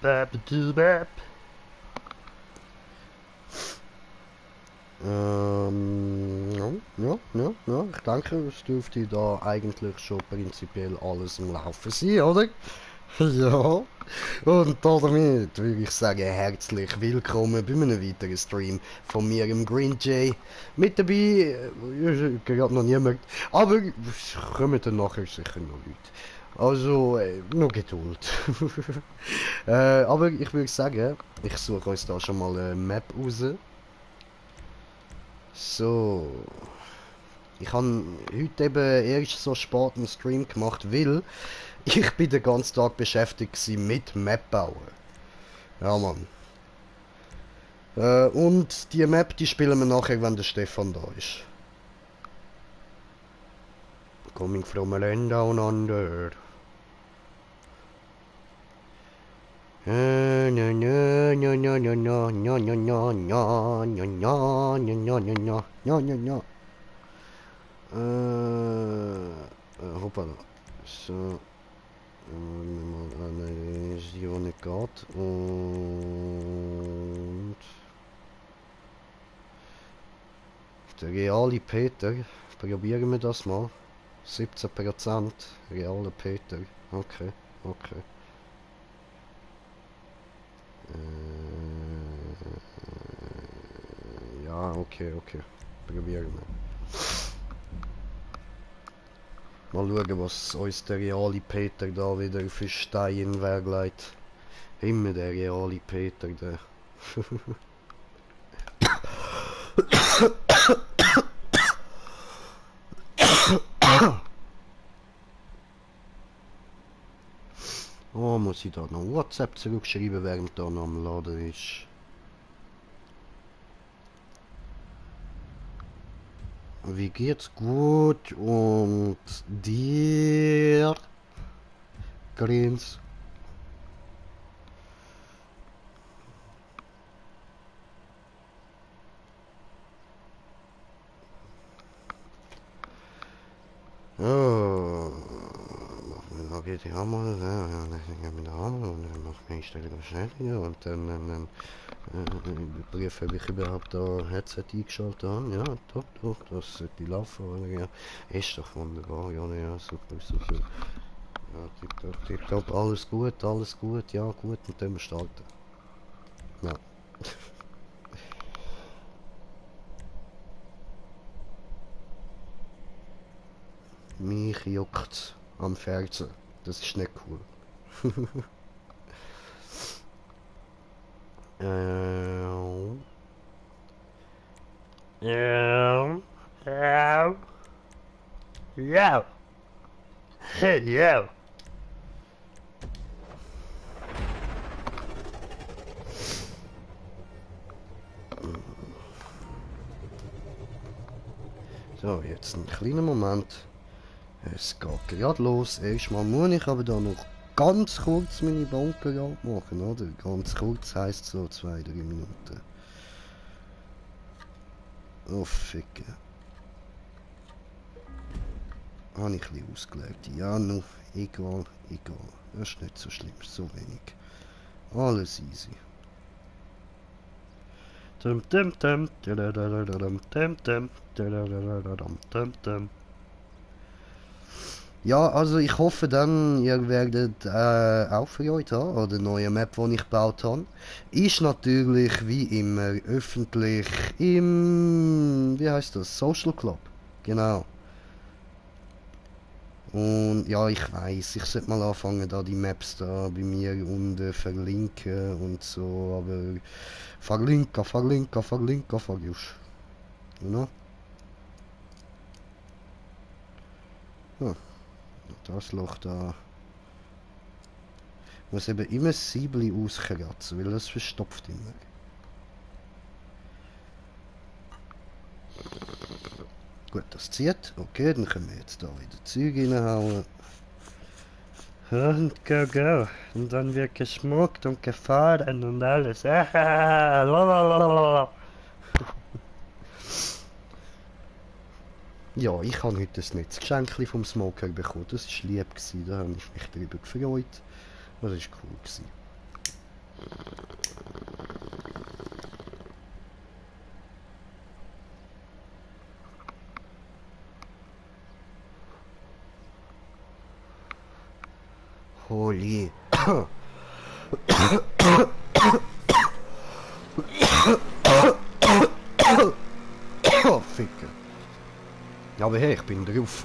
Babadubab. Ja. Ich denke, es dürfte da eigentlich schon prinzipiell alles im Laufen sein, oder? Ja. Und damit würde ich sagen, herzlich willkommen bei einem weiteren Stream von mir, im Green Jay. Mit dabei, gerade noch niemand, aber es kommen dann nachher sicher noch Leute. Also, noch Geduld. Aber ich würde sagen, ich suche uns da schon mal eine Map raus. So. Ich habe heute eben erst so spät einen Stream gemacht, weil ich bin den ganzen Tag beschäftigt war mit Map bauen. Ja, Mann. Und die Map, die spielen wir nachher, wenn der Stefan da ist. Coming from a land down under. Hoppala. So. Mal analysieren geht. Und der reale Peter. Probieren wir das mal. 17% realer Peter. Okay. Ja, okay. Probieren wir. Mal schauen, was uns der reale Peter da wieder für Steine in den Weg legt. Immer der reale Peter, der. Oh, muss ich da noch WhatsApp zurückschreiben, während da noch am Laden ist. Wie geht's? Gut. Und dir? Grins? Oh. Dann geht die Hammer, dann mit der Hammer und dann macht man Stelle bestätigen und dann Brief, ob ich überhaupt da Headset eingeschaltet habe. Ja, doch, das sollte laufen. Oder? Ja, ist doch wunderbar. Ja, super. Ja, tipptopp, alles gut, ja, gut, und dann wir starten. Ja. Mich juckt am Fernsehen. Das ist nicht cool. Ja. Ja. So, jetzt einen kleinen Moment. Es geht gerade los. Erstmal muss ich aber da noch ganz kurz meine Bunker abmachen, oder? Ganz kurz heisst so 2-3 Minuten. Oh, ficke. Habe ich ein bisschen ausgelegt. Ja, noch. Egal. Das ist nicht so schlimm, so wenig. Alles easy. Ja, also ich hoffe dann, ihr werdet auch Freude haben an der neuen Map, die ich gebaut habe. Ist natürlich wie immer öffentlich im, wie heißt das, Social Club. Genau. Und ja, ich weiß, ich sollte mal anfangen, da die Maps da bei mir unten verlinken und so, aber verlinken, vergiss. You know? Ja, das Loch da. Muss eben immer das Siebli auskratzen, weil das verstopft immer. Gut, das zieht. Okay, dann können wir jetzt da wieder Zeug reinhauen. Und go. Und dann wird geschmuckt und gefahren und alles. Ja, ich habe heute ein nettes Geschenk vom Smoker bekommen. Das war lieb, da habe ich mich darüber gefreut. Das war cool. Holy. Oh, Ficker. Aber hey, ich bin drauf.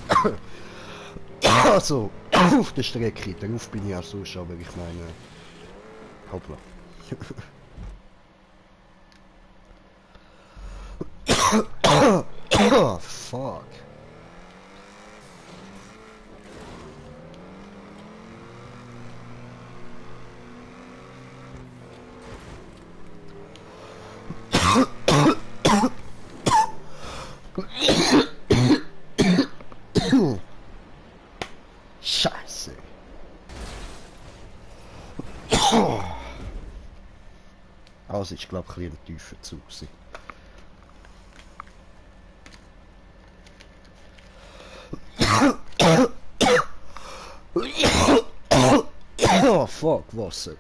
Also, auf der Strecke. Drauf bin ich auch sonst, aber ich meine... Hoppla. Oh, fuck. Scheiße. Also, ich glaube, ein bisschen tiefer zu sein. Oh, fuck, Wasser.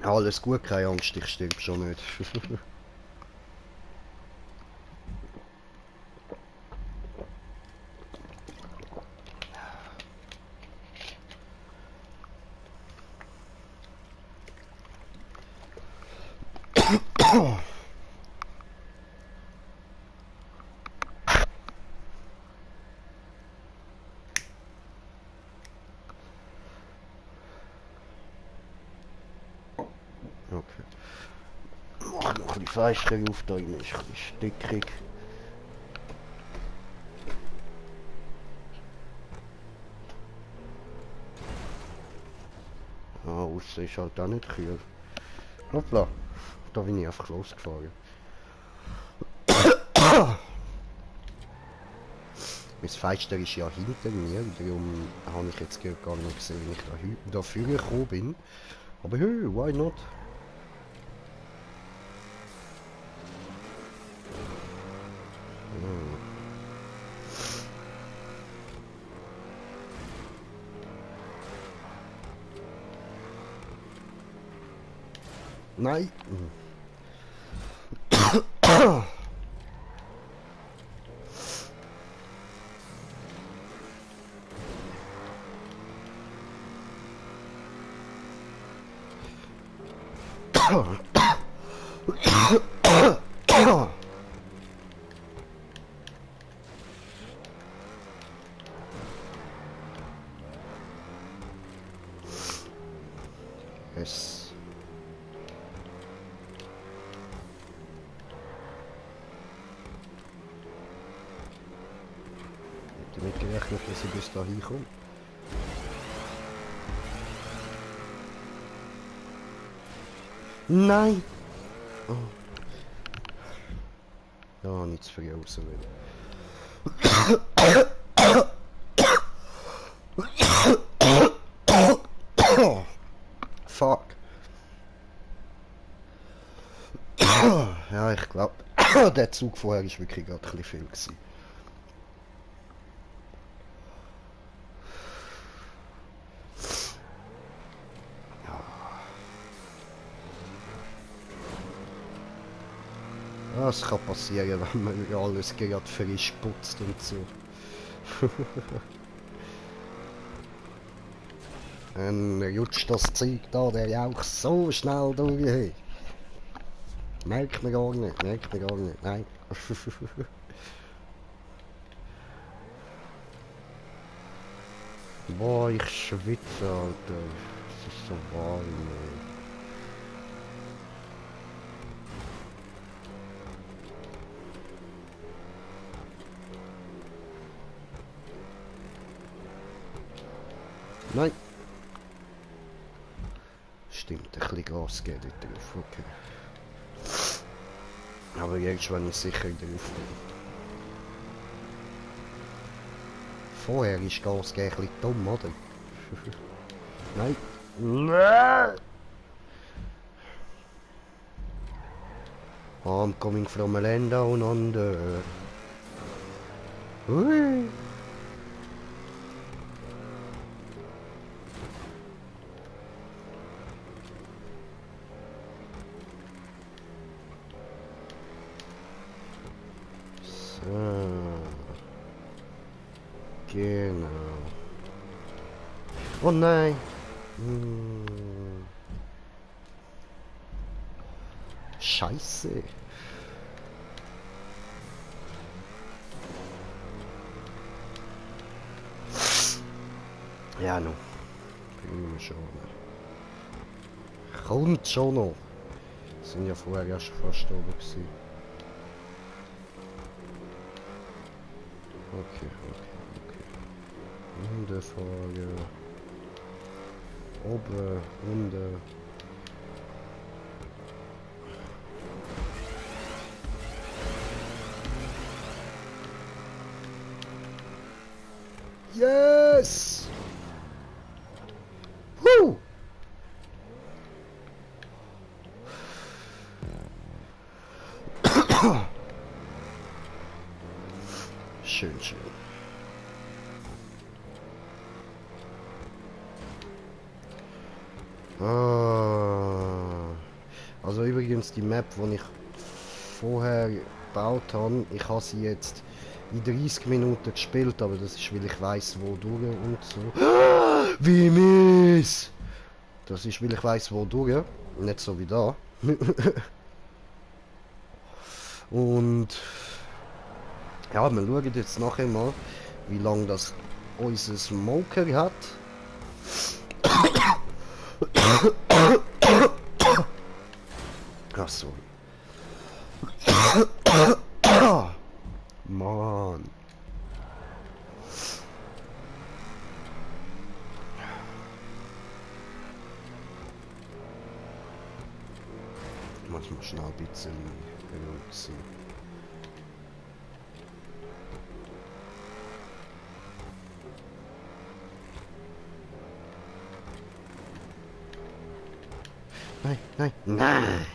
Alles gut, keine Angst, ich stirb schon nicht. Okay. Mach noch ein bisschen feister auf, da ist ein bisschen stickig. Ah, aussen ist halt auch nicht kühl. Hoppla, da bin ich einfach losgefahren. Mein Fenster ist ja hinter mir, darum habe ich jetzt gar nicht gesehen, wie ich da vorne gekommen bin. Aber hey, why not? Nein! Yes. Ich habe damit gerechnet, dass ich bis dahin komme. Nein! Oh. Ja, nicht zu früh rauswählen. Fuck. Ja, ich glaube, der Zug vorher war wirklich gerade ein bisschen viel gewesen. Das kann passieren, wenn man alles gerade frisch putzt und so. Dann rutscht das Zeug da, der Jauch so schnell durch. Hey. Merkt man gar nicht, nein. Boah, ich schwitze, Alter. Es ist so warm, ey. Nein! Stimmt, ein bisschen Gas geht dort drauf, okay. Aber jetzt, wenn ich sicher drauf bin. Vorher ist Gas ein bisschen dumm, oder? Nein! Nein! I'm coming from a land down under. Hui! So. Genau. Oh nein! Hm. Scheiße! Ja, no. Bin schon. Kommt schon noch! Sind ja vorher ja schon fast oben gewesen. Okay. Hundefolge. Oben, unten. Yes! Woo! Schön. Ah. Also übrigens die Map, die ich vorher gebaut habe, ich habe sie jetzt in 30 Minuten gespielt, aber das ist, weil ich weiß, wo durch und so. Wie mies! Das ist, weil ich weiß, wo durch, nicht so wie da. Und ja, wir schauen jetzt nachher mal, wie lange das unser Smoker hat. Ach so. Mann. Muss man schnell ein bisschen beruhigt sein. Nein!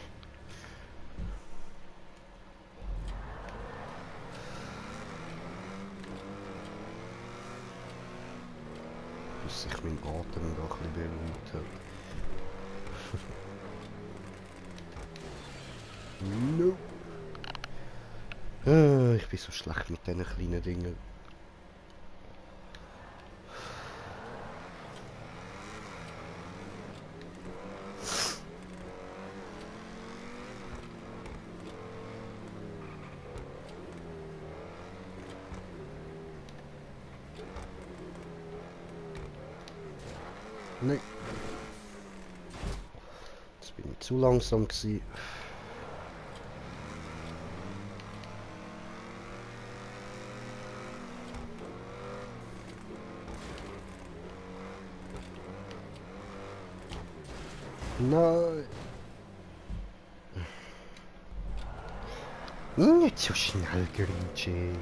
Bis sich mein Atem da ein bisschen beruhigt hat. No. Ich bin so schlecht mit diesen kleinen Dingen. Nein. Jetzt bin ich zu langsam gewesen. Nein. Nicht so schnell, Grinche.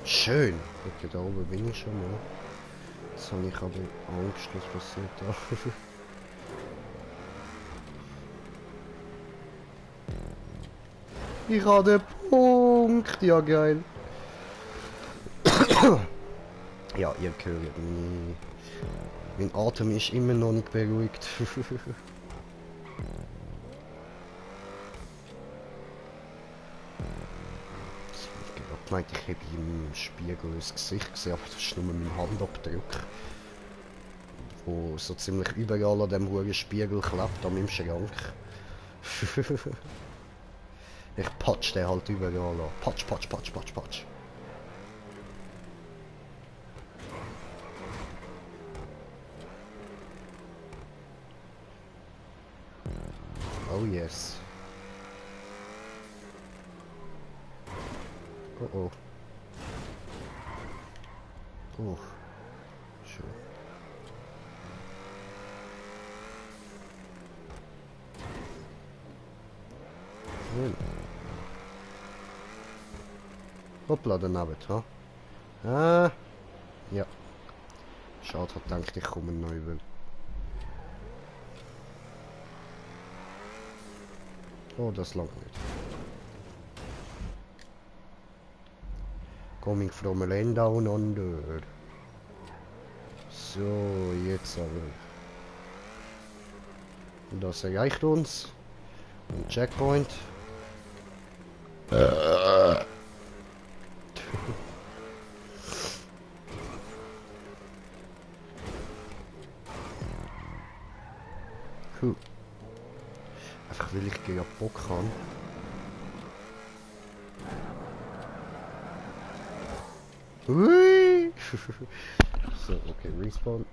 Schön. Okay, da oben bin ich schon mal. Jetzt habe ich aber Angst, was passiert da. Ich habe den Punkt. Ja, geil. Ja, ihr hört mich. Mein Atem ist immer noch nicht beruhigt. Ich meinte, ich habe im Spiegel ins Gesicht gesehen, aber das ist nur mein Handabdruck. Wo so ziemlich überall an dem hohen Spiegel klebt, an meinem Schrank. Ich patsch den halt überall an. Patsch. Oh yes. Oh. Oh. Schön. Hoppla, daneben, ha? Ah, ja. Schade, hat gedacht, ich komme neu über. Oh, das langt nicht. Coming from a land down under. So, jetzt aber. Das erreicht uns. Ein Checkpoint. Cool. Einfach weil ich gegen Bock kann. Hui! So, okay, Respawn.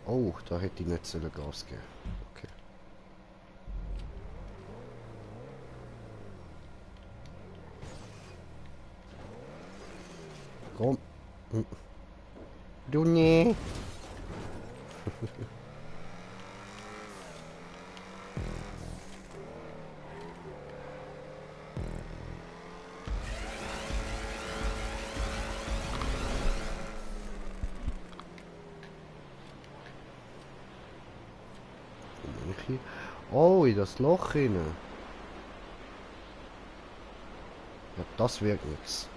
Oh, da hätte ich nicht sollen Gas geben. Okay. Komm. Du nee. Oh, in das Loch rein. Ja, das wird nichts.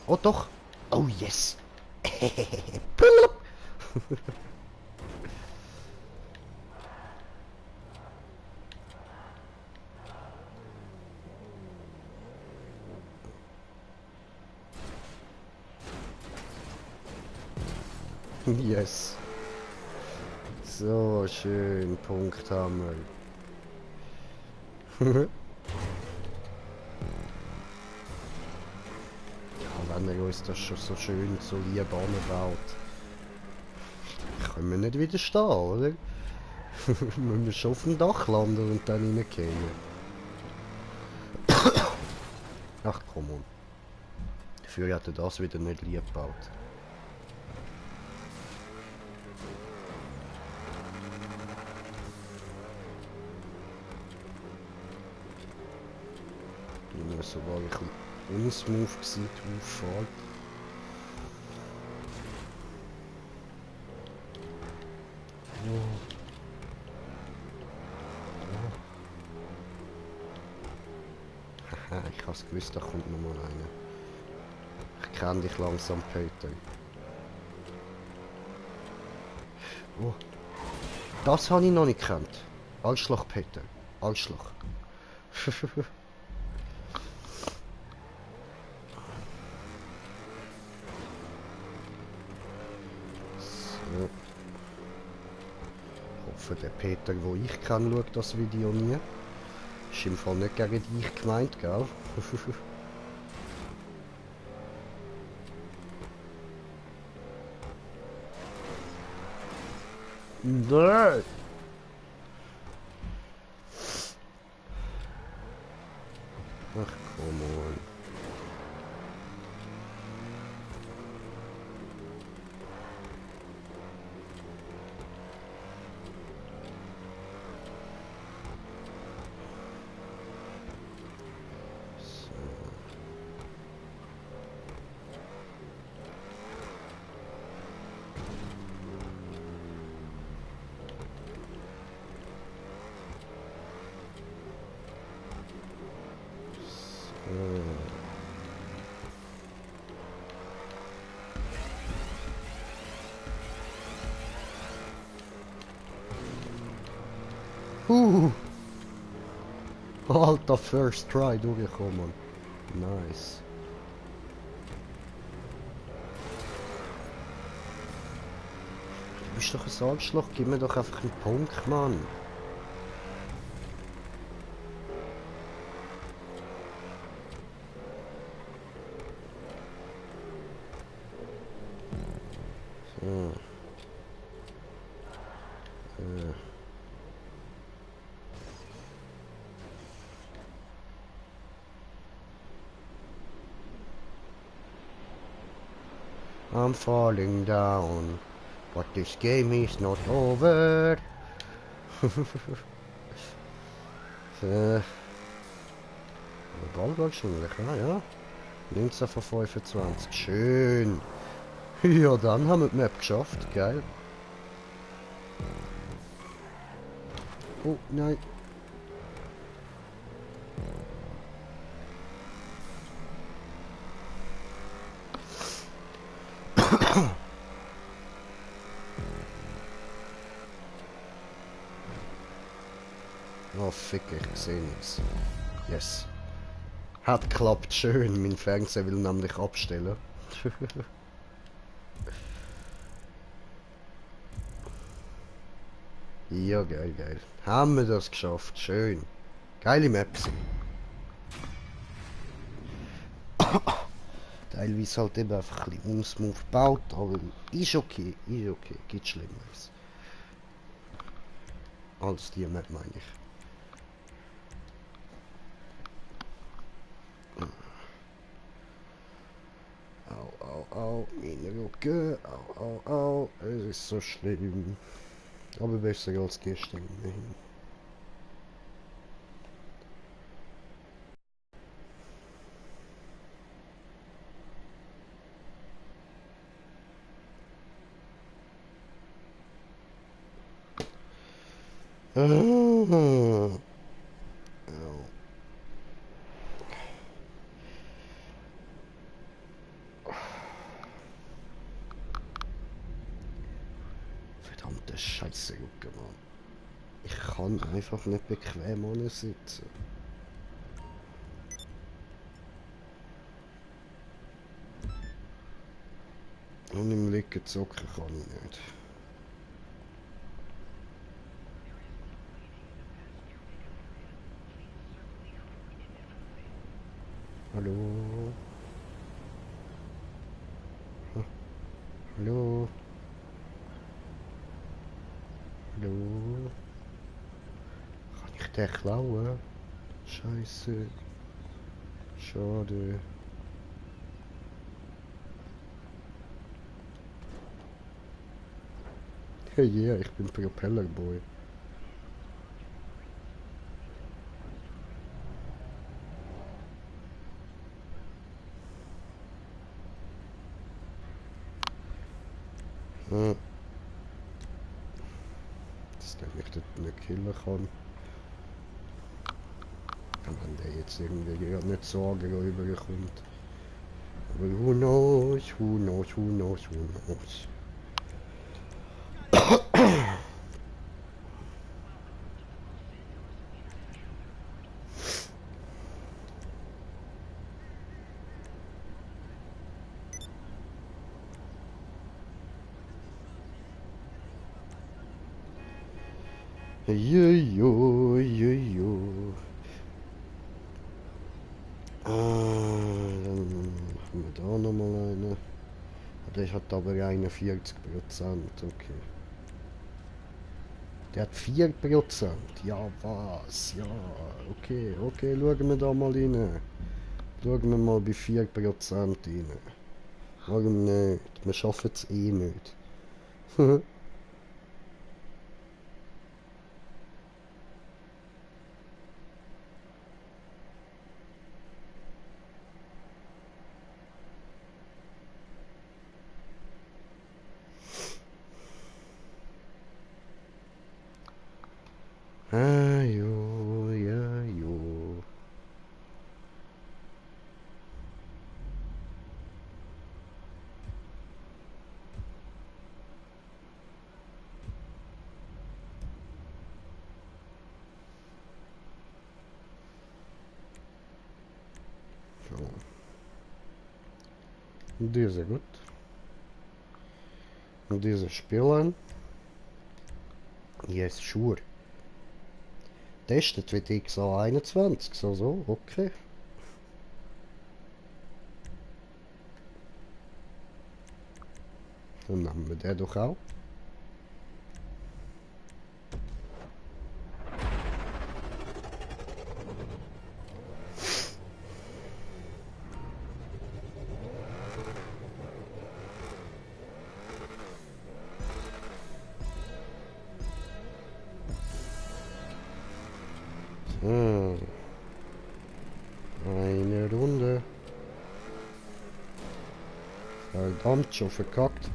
Oh doch. Oh yes. Yes. So, schön. Punkt haben wir. Ja, wenn er uns das schon so schön so lieb anbaut. Können wir nicht widerstehen, oder? Müssen wir schon auf dem Dach landen und dann reingehen. Ach komm on. Dafür hat er das wieder nicht lieb gebaut. Ich muss sogar ein bisschen unsmooth gewesen, die Auffahrt. Haha, ich habe es gewusst, da kommt noch mal einer. Ich kenne dich langsam, Peter. Oh, das habe ich noch nicht gekannt. Arschloch, Peter. Arschloch. So. Ich hoffe, der Peter, wo ich kenne, schaut das Video nie. Ist im Fall nicht gegen dich gemeint, gell? Nein! Ach, komm on. Alter, first try durchgekommen. Nice. Du bist doch ein Arschloch, gib mir doch einfach einen Punkt, Mann. So. I'm falling down. But this game is not over. Ball wahrscheinlich, ja. 19 von 25. Schön. Ja, dann haben wir die Map geschafft. Geil. Oh, nein. Oh, fick, ich sehe nichts. Yes. Hat geklappt, schön. Mein Fernseher will nämlich abstellen. Ja, geil, geil. Haben wir das geschafft, schön. Geile Maps. Teilweise halt eben einfach ein bisschen unsmooth gebaut, aber ist okay, gibt Schlimmeres. Als die Map meine ich. Au, au, au, meine Rücken, au, au, au, es ist so schlimm. Aber besser als gestern immerhin. Ah. Verdammte Scheiße, Rücken, Mann. Ich kann einfach nicht bequem sitzen. Und im Liegen zocken kann ich nicht. Hallo? Hallo? Hallo? Kann ich den klauen? Scheiße. Schade. Hey, yeah, ich bin Propellerboy. Hm. Dass der mich dort nicht killen kann. Wenn der jetzt irgendwie gerade nicht so rüberkommt. Aber who knows, who knows, who knows, who knows. Jojo, jojo. Dann machen wir da nochmal eine. Der hat aber 41%, okay. Der hat 4%. Ja, was? Ja, okay, okay, schauen wir da mal rein. Schauen wir mal bei 4% rein. Warum nicht? Wir schaffen es eh nicht. Ah, jo, ja, jo. So. Diese gut. Und diese spielen. Yes, sure. Testet wird XA21, so, okay. Dann nehmen wir den doch auch. Hm. Eine Runde. Verdammt, schon verkackt.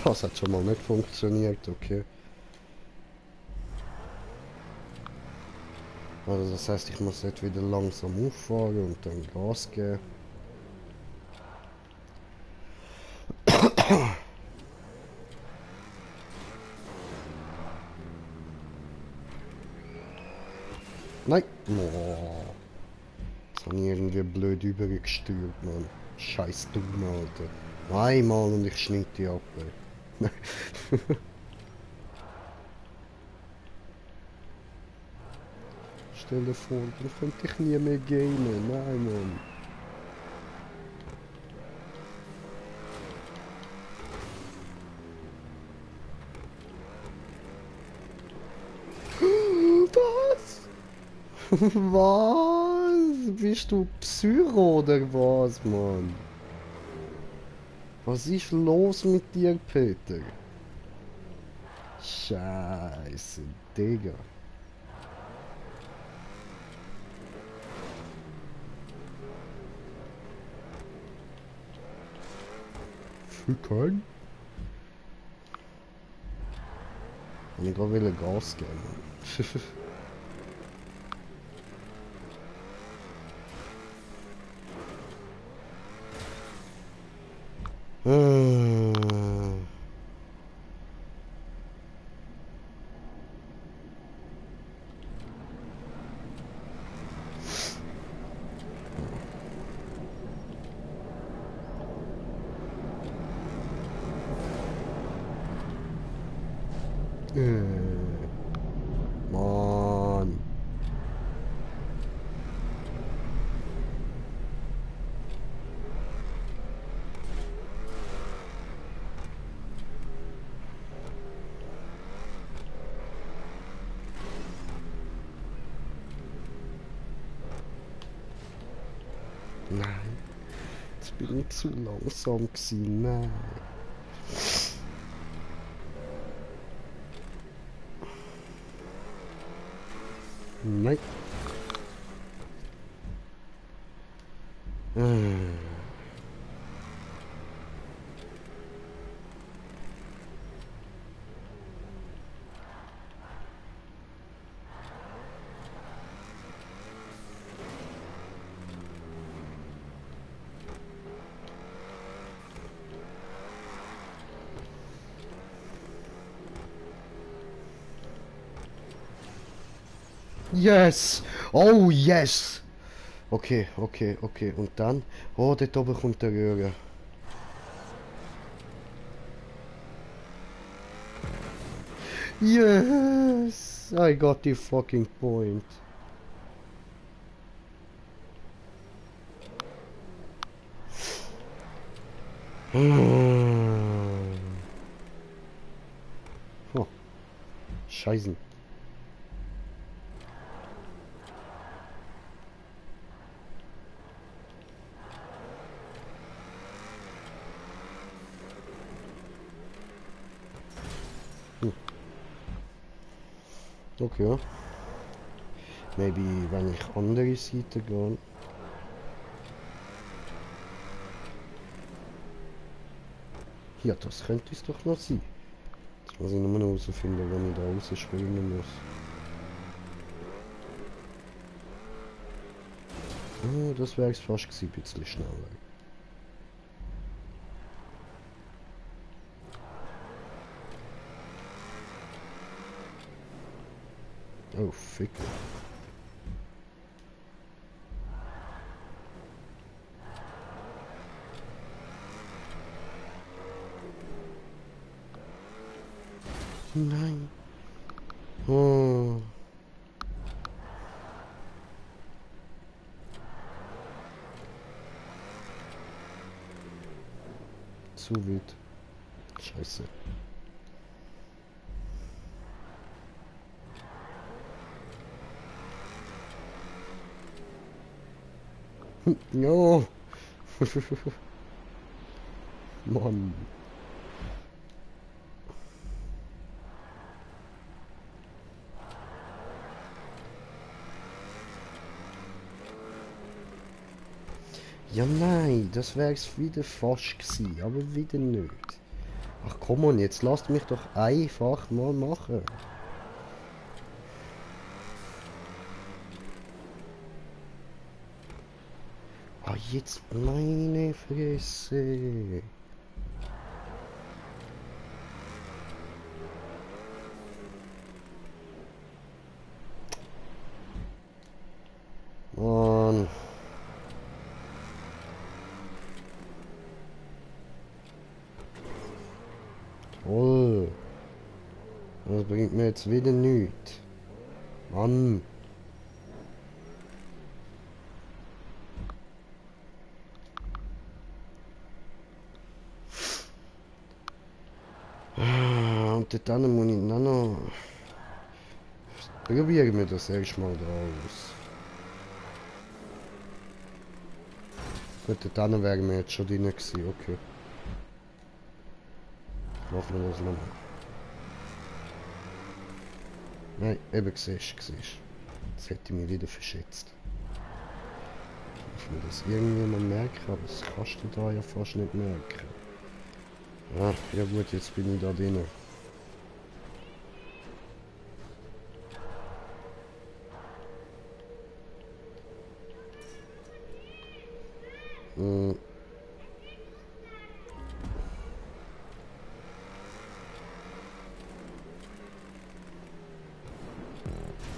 Das hat schon mal nicht funktioniert, okay. Also das heißt, ich muss jetzt wieder langsam auffahren und dann Gas geben. Nein! Oh, das habe ich irgendwie blöd übergesteuert, Mann. Scheiß dumm, Alter. Einmal und ich schneide die ab, ey. Stell dir vor, dann könnte ich nie mehr gamen. Nein, Mann. Was? Was? Bist du Psycho oder was, Mann? Was ist los mit dir, Peter? Scheiße, Digga. Ficken? Und ich will Gas geben. Mann. Nein. Jetzt bin ich zu langsam gewesen. Nein. Nein. Yes! Oh, yes! Okay, okay, okay. Und dann? Oh, dort oben kommt der Röhre. Yes! I got the fucking point. Oh, Scheißen. Okay. Maybe, wenn ich andere Seite gehe. Ja, das könnte es doch noch sein. Jetzt muss ich nur noch herausfinden, wenn ich da rausspringen muss. Oh, das wäre es fast gewesen, ein bisschen schneller. Oh, fick. Nein. Oh. Zu weit. Scheiße. Jo. Mann. Ja nein, das wär's wieder fast gewesen, aber wieder nicht. Ach komm on, jetzt lasst mich doch einfach mal machen. Ah, jetzt meine Fresse. Mann. Toll. Das bringt mir jetzt wieder nichts. Mann. Und dann muss ich noch... Probieren wir das erstmal draus. Gut, dann wären wir jetzt schon drin gewesen, okay. Machen wir das nochmal. Nein, eben siehst du. Jetzt hätte ich mich wieder verschätzt. Ich will das irgendwie mal merken, aber das kannst du da ja fast nicht merken. Ah, ja gut, jetzt bin ich da drin. Hm.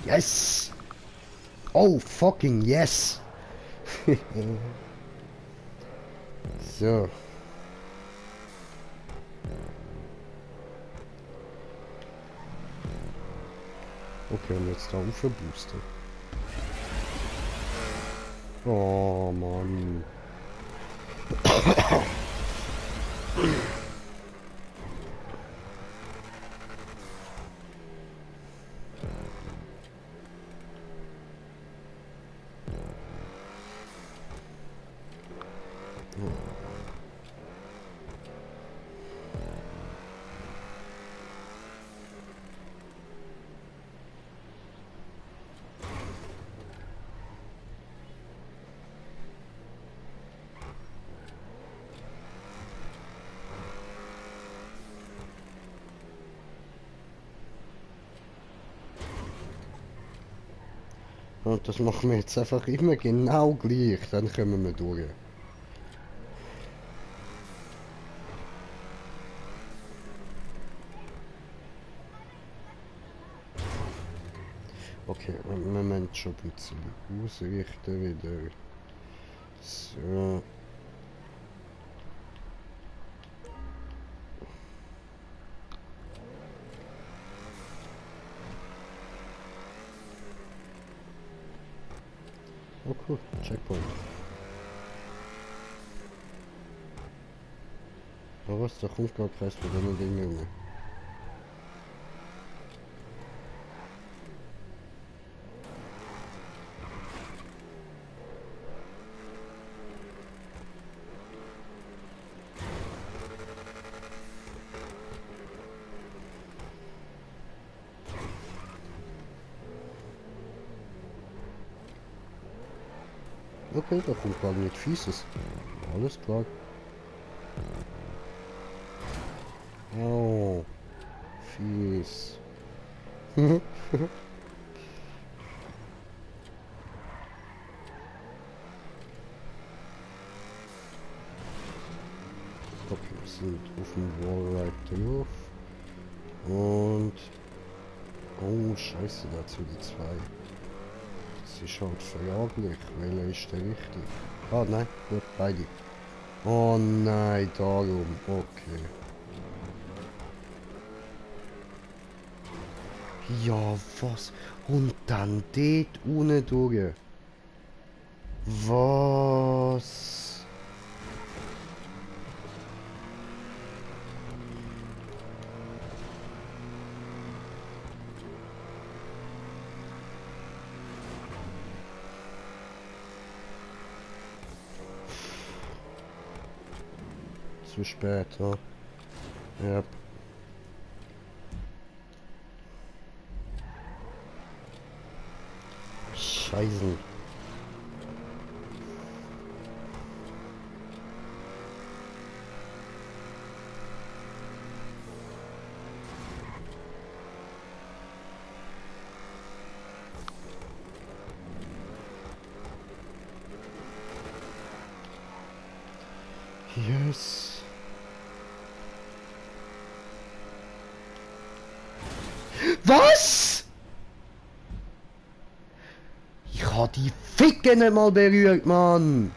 Yes! Oh, fucking yes! So. Okay, und jetzt da boosten. Oh Mann. Und das machen wir jetzt einfach immer genau gleich, dann kommen wir durch. Okay, wir müssen schon ein bisschen ausrichten wieder. So. Oh cool, Checkpoint. Aber was, da kommt gar keins von diesen Dingen mehr. Okay, da kommt gar nicht Fieses. Alles klar. Oh, fies. Okay, wir sind auf dem Wallride drauf. Und... Oh, scheiße, da sind die zwei. Das ist halt fraglich. Welcher ist der richtig? Ah, nein, gut, beide. Oh nein, darum. Okay. Ja, was? Und dann dort unten durch. Was? zu spät, ja. Ja. Scheißen. Yes. Was? Ich hab die Ficke nicht mal berührt, Mann.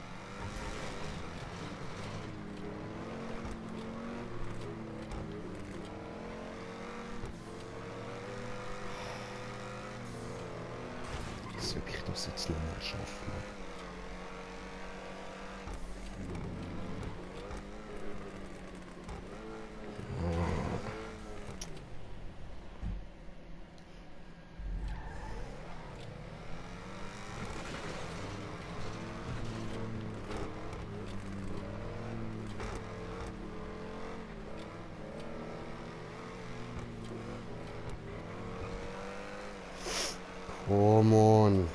Soll ich das jetzt nochmal schaffen? Oh Mann.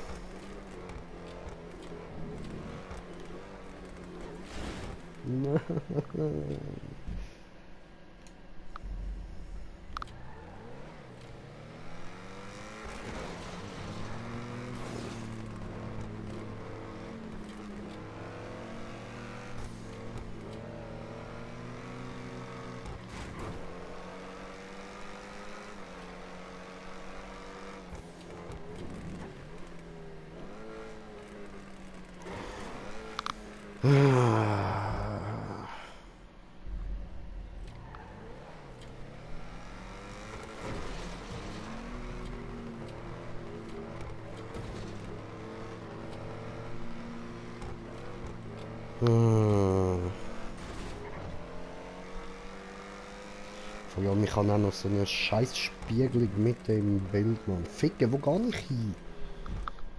Ja, mich kann auch noch so eine scheiß Spiegelung mit dem Bild, Mann. Ficke, wo gar nicht hin?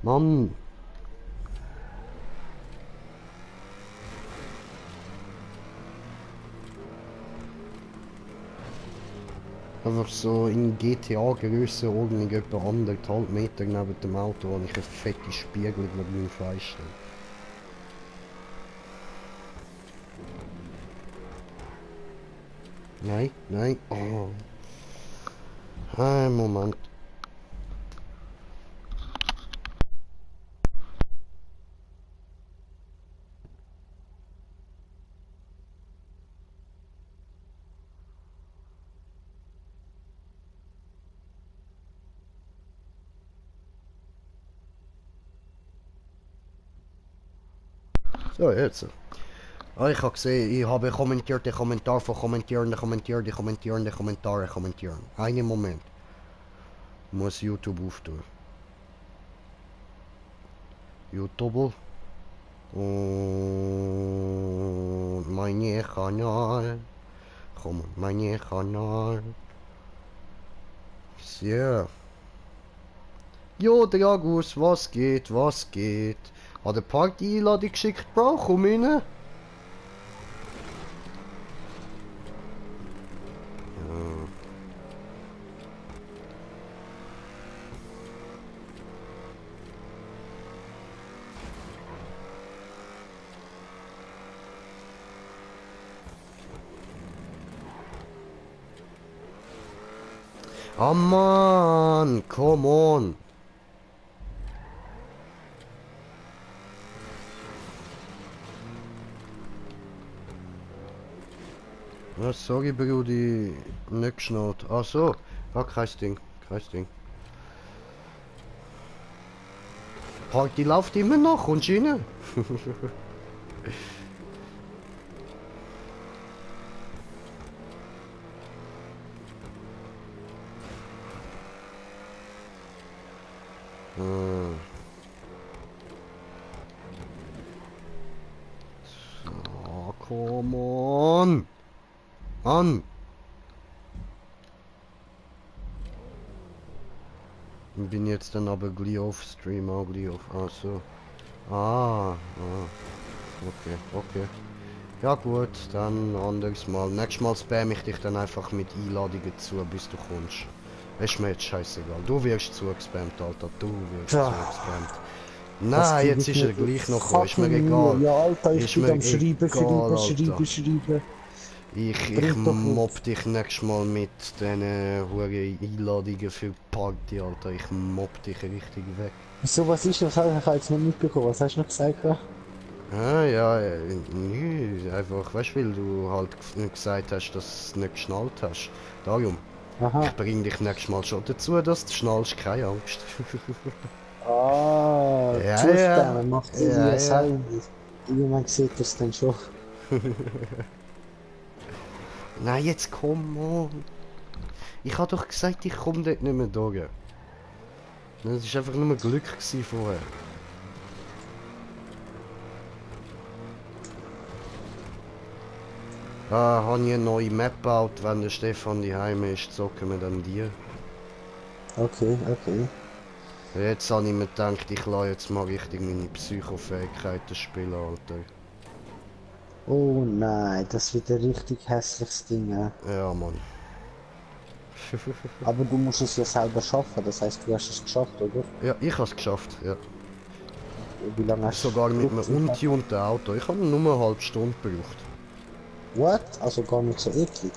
Mann. Einfach so in GTA-Größe irgendetwa 1,5 Meter neben dem Auto habe ich eine fette Spiegelung mit meinem Fleisch. Nein, nein. Oh. Ein Moment. So, jetzt. Ah, ich habe gesehen, ich habe kommentiert, den Kommentar von kommentieren. Einen Moment. Muss YouTube auftun. YouTube. Und mein Kanal. Komm, mein Kanal. So. Jo, Dragus, was geht, was geht? Hat der Party-Einladung geschickt, Bro? Komm rein. Oh man, come on. Ja, sorry, Brudi, nicht geschnallt. Ach so, ja, kein Ding, kein Ding. Party läuft immer noch, kommst du rein? So, come on. Mann. Ich bin jetzt dann aber gleich auf Stream, auch gleich auf. Ach so. Ah, okay, okay. Ja gut, dann anderes Mal. Nächstes Mal spam ich dich dann einfach mit Einladungen zu, bis du kommst. Ist mir jetzt scheißegal. Du wirst zugespammt, Alter. Du wirst Tja, zugespammt. das Nein, gebe jetzt ich ist mir er gleich noch gekommen. Ist mir fucking Mühe. egal. Ja, Alter, ich Ist bin mir am Schreiben, egal, Alter. schreiben. Ich Bringt doch mobb nichts. dich nächstes Mal mit diesen huren Einladungen für die Party, Alter. Ich mobb dich richtig weg. Wieso, was ist das? Ich habe jetzt nicht mitbekommen. Was hast du noch gesagt? Ah, ja, nö, einfach, weißt du, weil du halt gesagt hast, dass du es nicht geschnallt hast. Darum, ich Aha. bring dich nächstes Mal schon dazu, dass du schnallst, keine Angst. Ah, Ja, ja, zuspammen macht ja, Elias ja. heimlich. Jemand sieht das dann schon. Nein, jetzt komm on. Ich hab doch gesagt, ich komm dort nicht mehr durch. Das war einfach nur Glück gewesen vorher. Ah, habe ich eine neue Map gebaut, wenn der Stefan daheim ist, zocken wir dann die. Okay, okay. Jetzt habe ich mir gedacht, ich lasse jetzt mal richtig meine Psychofähigkeiten spielen, Alter. Oh nein, das wird ein richtig hässliches Ding. Ja. Ja, Mann. Aber du musst es ja selber schaffen, das heißt, du hast es geschafft, oder? Ja, ich habe es geschafft, ja. Wie lange hast Sogar du mit einem gebraucht circa? untunten Auto. Ich habe nur eine halbe Stunde gebraucht. What? Also gar nicht so eklig.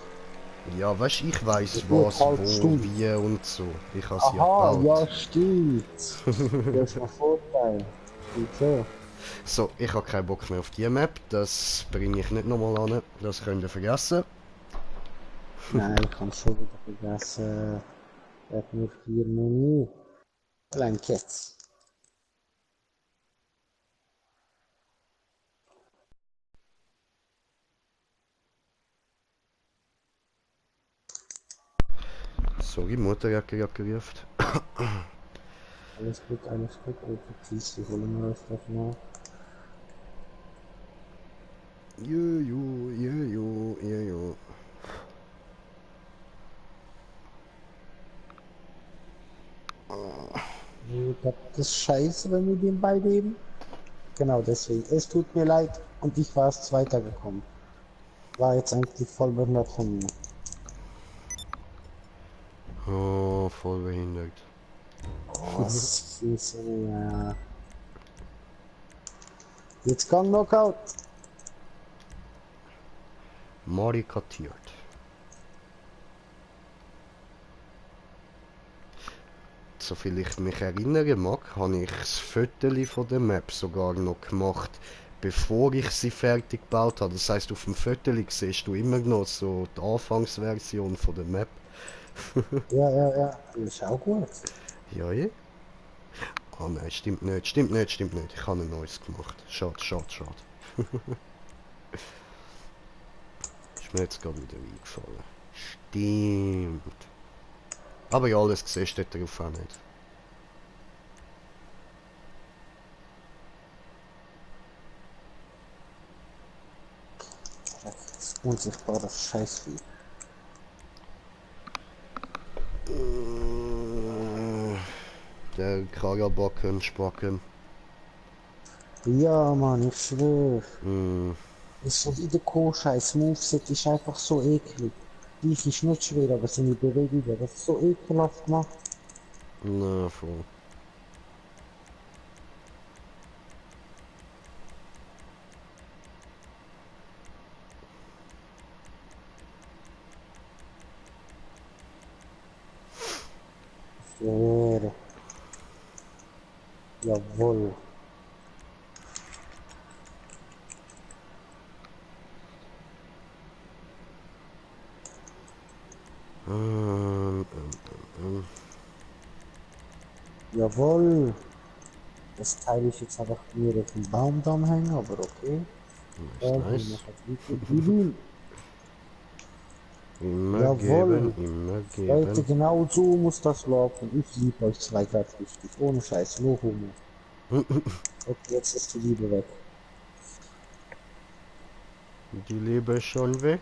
Ja, weißt du, ich weiß Gut, was, halbe wo, Stunde. wie und so. Ich habe es ja Aha, gebaut. ja, stimmt. Das ist ein Vorteil. Wieso? So, ich habe keinen Bock mehr auf die Map. Das bringe ich nicht nochmal an. Das könnt ihr vergessen. Nein, ich kann schon wieder vergessen. Er hat nur 4 Menü. Blankets. Sorry, Mutter hat gerade gerufen. Alles gut, alles gut. Verziehst du, holen wir uns das mal. Jojo, jojo, jojo. Das ist scheiße, wenn wir den beigeben. Genau deswegen. Es tut mir leid und ich war erst Zweiter gekommen. War jetzt eigentlich voll behindert von mir. Oh, voll behindert. Oh, scheiße, ja. Jetzt Gang Knockout. Mari kartiert. Soviel ich mich erinnern mag, habe ich das Foto von der Map sogar noch gemacht, bevor ich sie fertig gebaut habe. Das heißt, auf dem Foto siehst du immer noch so die Anfangsversion von der Map. Ja, ja, ja. Das ist auch gut. Ja, ja. Ah nein, stimmt nicht, stimmt nicht, stimmt nicht. Ich habe ein neues gemacht. Schade, schade, schade. Ist mir jetzt gerade wieder eingefallen. Stimmt. Aber ja, alles gesehen steht darauf auch nicht. Das unsichtbare Scheißvieh. Der Kragerbacken, Spacken. Ja, Mann, ich schwör. Mm, Ist so wie der Co-Scheiß. Moveset ist einfach so eklig. Die ist nicht schwer, aber seine Bewegungen, das ist so ekelhaft gemacht. na, voll. Ich schwöre. Jawohl. Jawohl. Das Teil ist jetzt einfach mir auf dem Baum da hängen, aber okay. Nice, Wir nice. machen weiter. Übel. Immer geben, Jawohl. immer Leute, geben. genau so muss das laufen. Ich liebe euch zwei grad richtig. Ohne Scheiß, nur Humor. Okay, jetzt ist die Liebe weg. Die Liebe ist schon weg.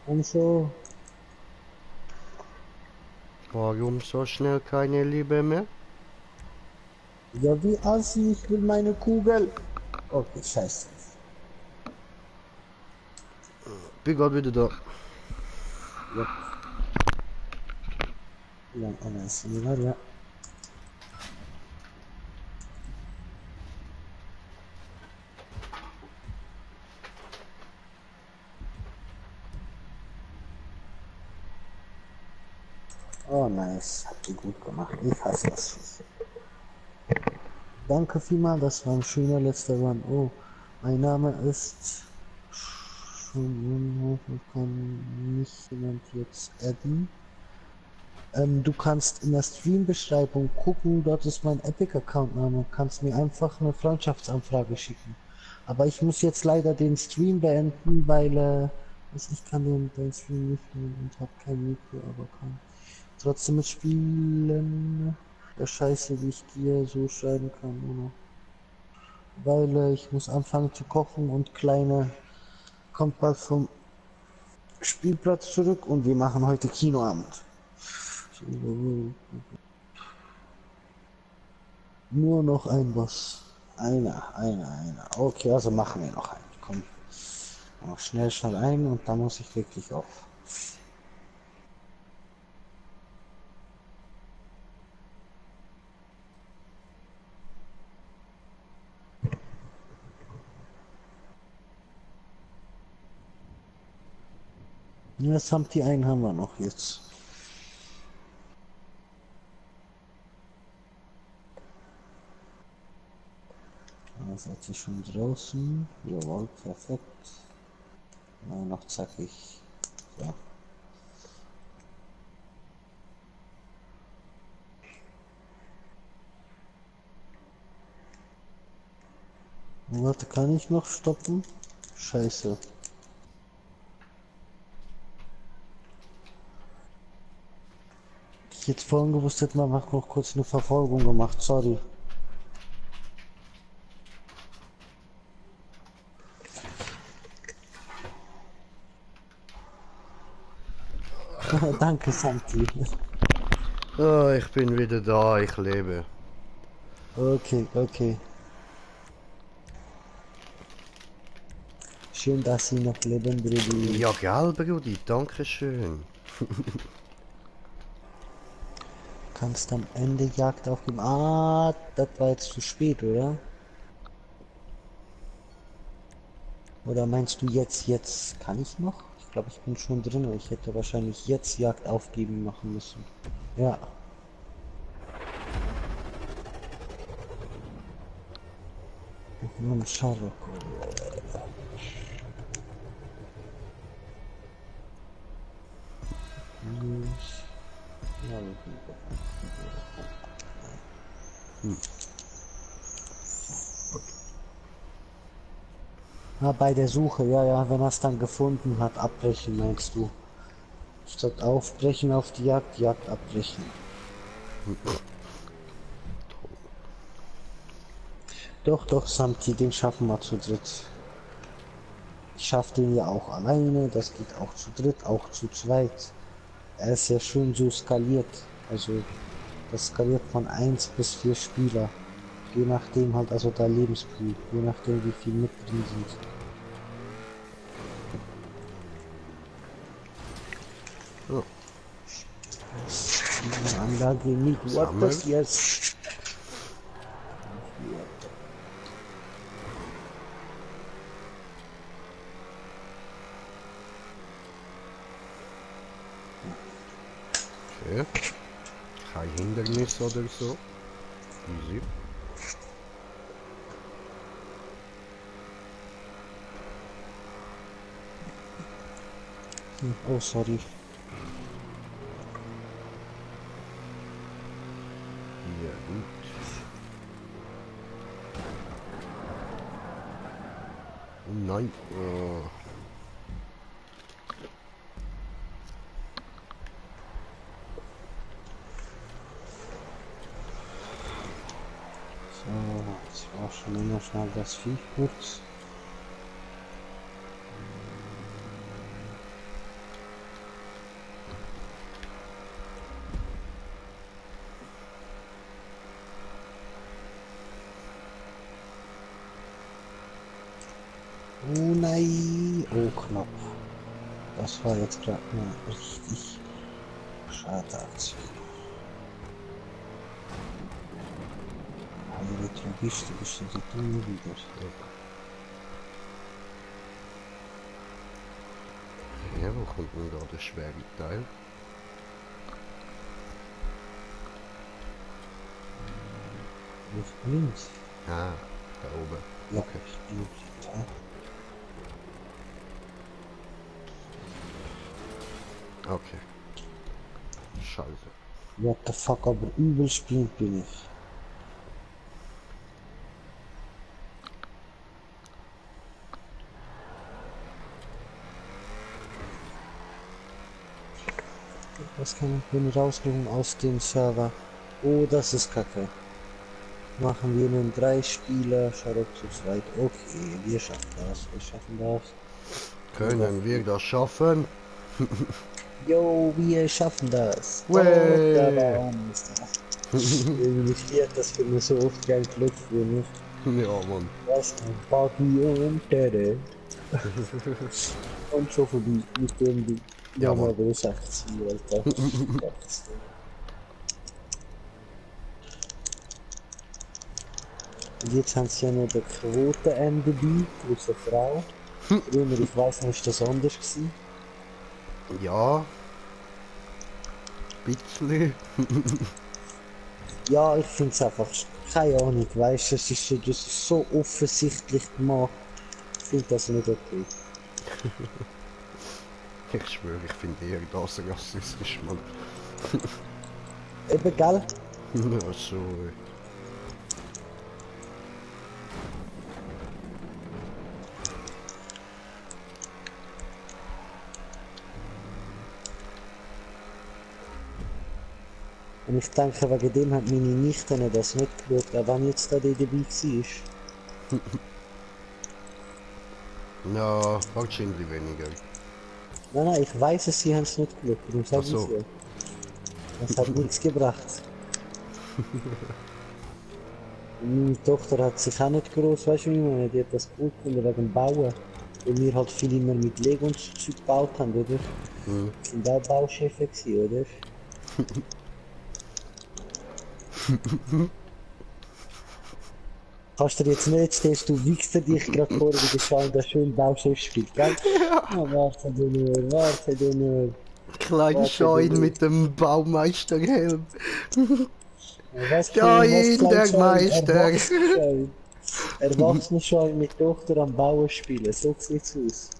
Und so. Warum so schnell keine Liebe mehr? Ja, wie Assi, ich will meine Kugel. Okay, scheiße. Bin gerade wieder da. Ja. Ja, einer ist wieder, ja. Oh, nice. Habt ihr gut gemacht. Ich hasse das Viech. Danke vielmals, das war ein schöner letzter Run. Oh, mein Name ist... Schon kann mich jemand jetzt adden. Du kannst in der Stream-Beschreibung gucken, dort ist mein Epic-Account-Name. Kannst mir einfach eine Freundschaftsanfrage schicken. Aber ich muss jetzt leider den Stream beenden, weil ich kann den Stream nicht hören und habe kein Mikro, aber kann trotzdem mitspielen. Der Scheiße, wie ich dir so schreiben kann, oder? Weil ich muss anfangen zu kochen und Kleine kommt bald vom Spielplatz zurück und wir machen heute Kinoabend. Nur noch ein Boss. Einer. Okay, also machen wir noch einen. Komm, noch schnell ein und dann muss ich wirklich auf. Ja, das haben die einen haben wir noch jetzt. Da seid ihr schon draußen. Jawohl, perfekt. Na, noch zackig. So. Warte, kann ich noch stoppen? Scheiße. Ich jetzt vorhin gewusst hätte, man macht noch kurz eine Verfolgung gemacht. Sorry. Danke, Santi. Ah, ich bin wieder da, ich lebe. Okay. Schön, dass Sie noch leben, Brudi. Ja, gell, Brudi, danke schön. Kannst am Ende Jagd aufgeben. Ah, das war jetzt zu spät, oder? Oder meinst du jetzt kann ich noch? Ich glaube, ich bin schon drin. Ich hätte wahrscheinlich jetzt Jagd aufgeben machen müssen. Ja. Nur ein Sharok. Ja, bei der Suche, ja, wenn er es dann gefunden hat, abbrechen, meinst du? Statt aufbrechen auf die Jagd abbrechen. Doch, Samti, den schaffen wir zu dritt. Ich schaff den ja auch alleine, das geht auch zu dritt, auch zu zweit. Er ist ja schön so skaliert. Also das skaliert von 1 bis 4 Spieler. Je nachdem halt, also der Lebenspool, je nachdem wie viel mit drin sind. Oh, Die Anlage nicht. What sammeln. das jetzt? Okay. Kein Hindernis oder so. Easy. Oh, sorry. Ja, gut. Oh nein. Oh. So, jetzt war schon immer schnell das Vieh kurz. Oh nein. Oh, knapp. Das war jetzt gerade eine richtig schade Aktion. Eine Tragiste bist du dumme wieder. Ja, wo kommt denn da der schwere Teil? Auf links. Ah, da oben. Ja, Okay. stimmt. Ja. Okay. Scheiße. What the fuck, aber übel spielt bin ich. Was kann ich denn rausgehen aus dem Server? Oh, das ist kacke. Machen wir nun 3 Spieler, Sharok zu zweit. Okay, wir schaffen das, wir schaffen das. Können wir das schaffen? Jo, wir schaffen das. Way. Oh, der Baum ist da. Irgendwie steht das für mich so oft geil Glück für mich. Ja, Mann. Was ein Buggy und Tere. Und schon vorbei mit dem Ding. Ja, Ja, Mann. aber das ist echt zu, Alter. Und jetzt haben sie ja noch den Quoten dabei, plus eine Frau. Früher, ich weiss noch, ist das anders gewesen. Ja. Bisschen. Ja, ich finde es einfach, keine Ahnung, weißt du, das ist so offensichtlich gemacht. Ich finde das nicht okay. Ich schwöre, ich finde eher das rassistisch, Mann. Eben, gell? Ja, so. Und ich denke, wegen dem hat meine Nichte das nicht geschaut, auch wenn jetzt da die dabei war. Ja, wahrscheinlich weniger. Nein, ich weiß es, sie haben es nicht geschaut, darum sage Ach so. ich ja. Das hat nichts gebracht. Und meine Tochter hat sich auch nicht groß, weißt du, wie ich meine, die hat das gut gefunden wegen dem Bauen. Weil wir halt viel immer mit Lego und so Zeug gebaut haben, oder? Mhm. Sind auch Bauchefe gewesen, oder? Kannst du dir jetzt nicht, stehst du wichst dich gerade vor, wie der Schein da schön Bauchef spielt, gell? Ja, warte du nur, warte du nur. Klein Warte, Schein du- mit dem Baumeisterhelm. Was Da was in der klein Schein, Meister. Erwachsene Schein. Erwachsene Schein mit Tochter am Bauen spielen, so sieht's aus.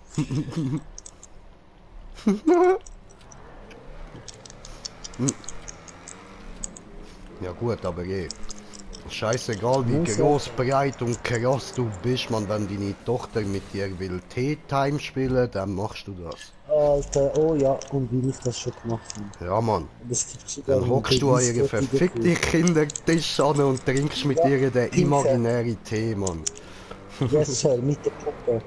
Ja gut, aber scheißegal wie Muss ja. groß, breit und krass du bist, man, wenn deine Tochter mit dir will Tea-Time spielen, dann machst du das. Alter, oh ja, und wie ich das schon gemacht habe. Ja, Mann. Und es gibt sogar Dann einen hockst du an Beweis ihren dafür. verfickten Kindertisch an und trinkst mit Ja, ihr den Pinke. imaginären Tee, Mann. Yes, Sir, mit der Puppe.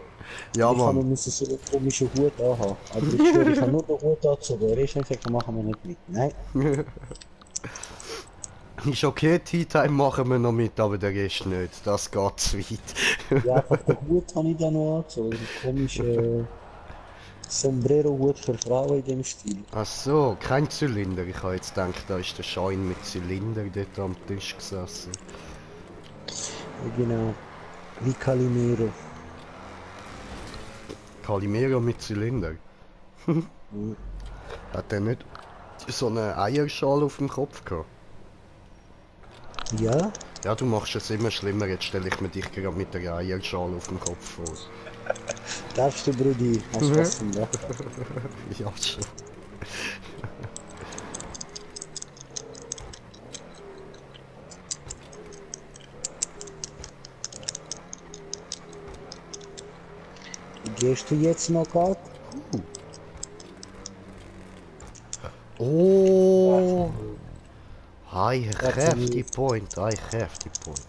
Ja, Ich kann Mann. noch so einen komischen Hut anhaben. Aber ich schwöre, ich habe nur den Hut angezogen. Er ist nicht gesagt, machen wir nicht mit. Nein. Ist okay, Tea-Time machen wir noch mit, aber der Rest nicht. Das geht zu weit. Ja, einfach den Hut habe ich da noch angezogen. Ein komischer Sombrero-Hut für Frauen in dem Stil. Ach so, kein Zylinder. Ich habe jetzt gedacht, da ist der Schein mit Zylinder dort am Tisch gesessen. Ja, genau. Wie Calimero. Calimero mit Zylinder. Hat der nicht so eine Eierschale auf dem Kopf gehabt? Ja? Ja, du machst es immer schlimmer. Jetzt stelle ich mir dich gerade mit der Eierschale auf dem Kopf vor. Darfst du, Brudi? Hast du was gemacht? Ja, schon. Gehst du jetzt noch grad? Oh! I That's a have the move. point, I have the point.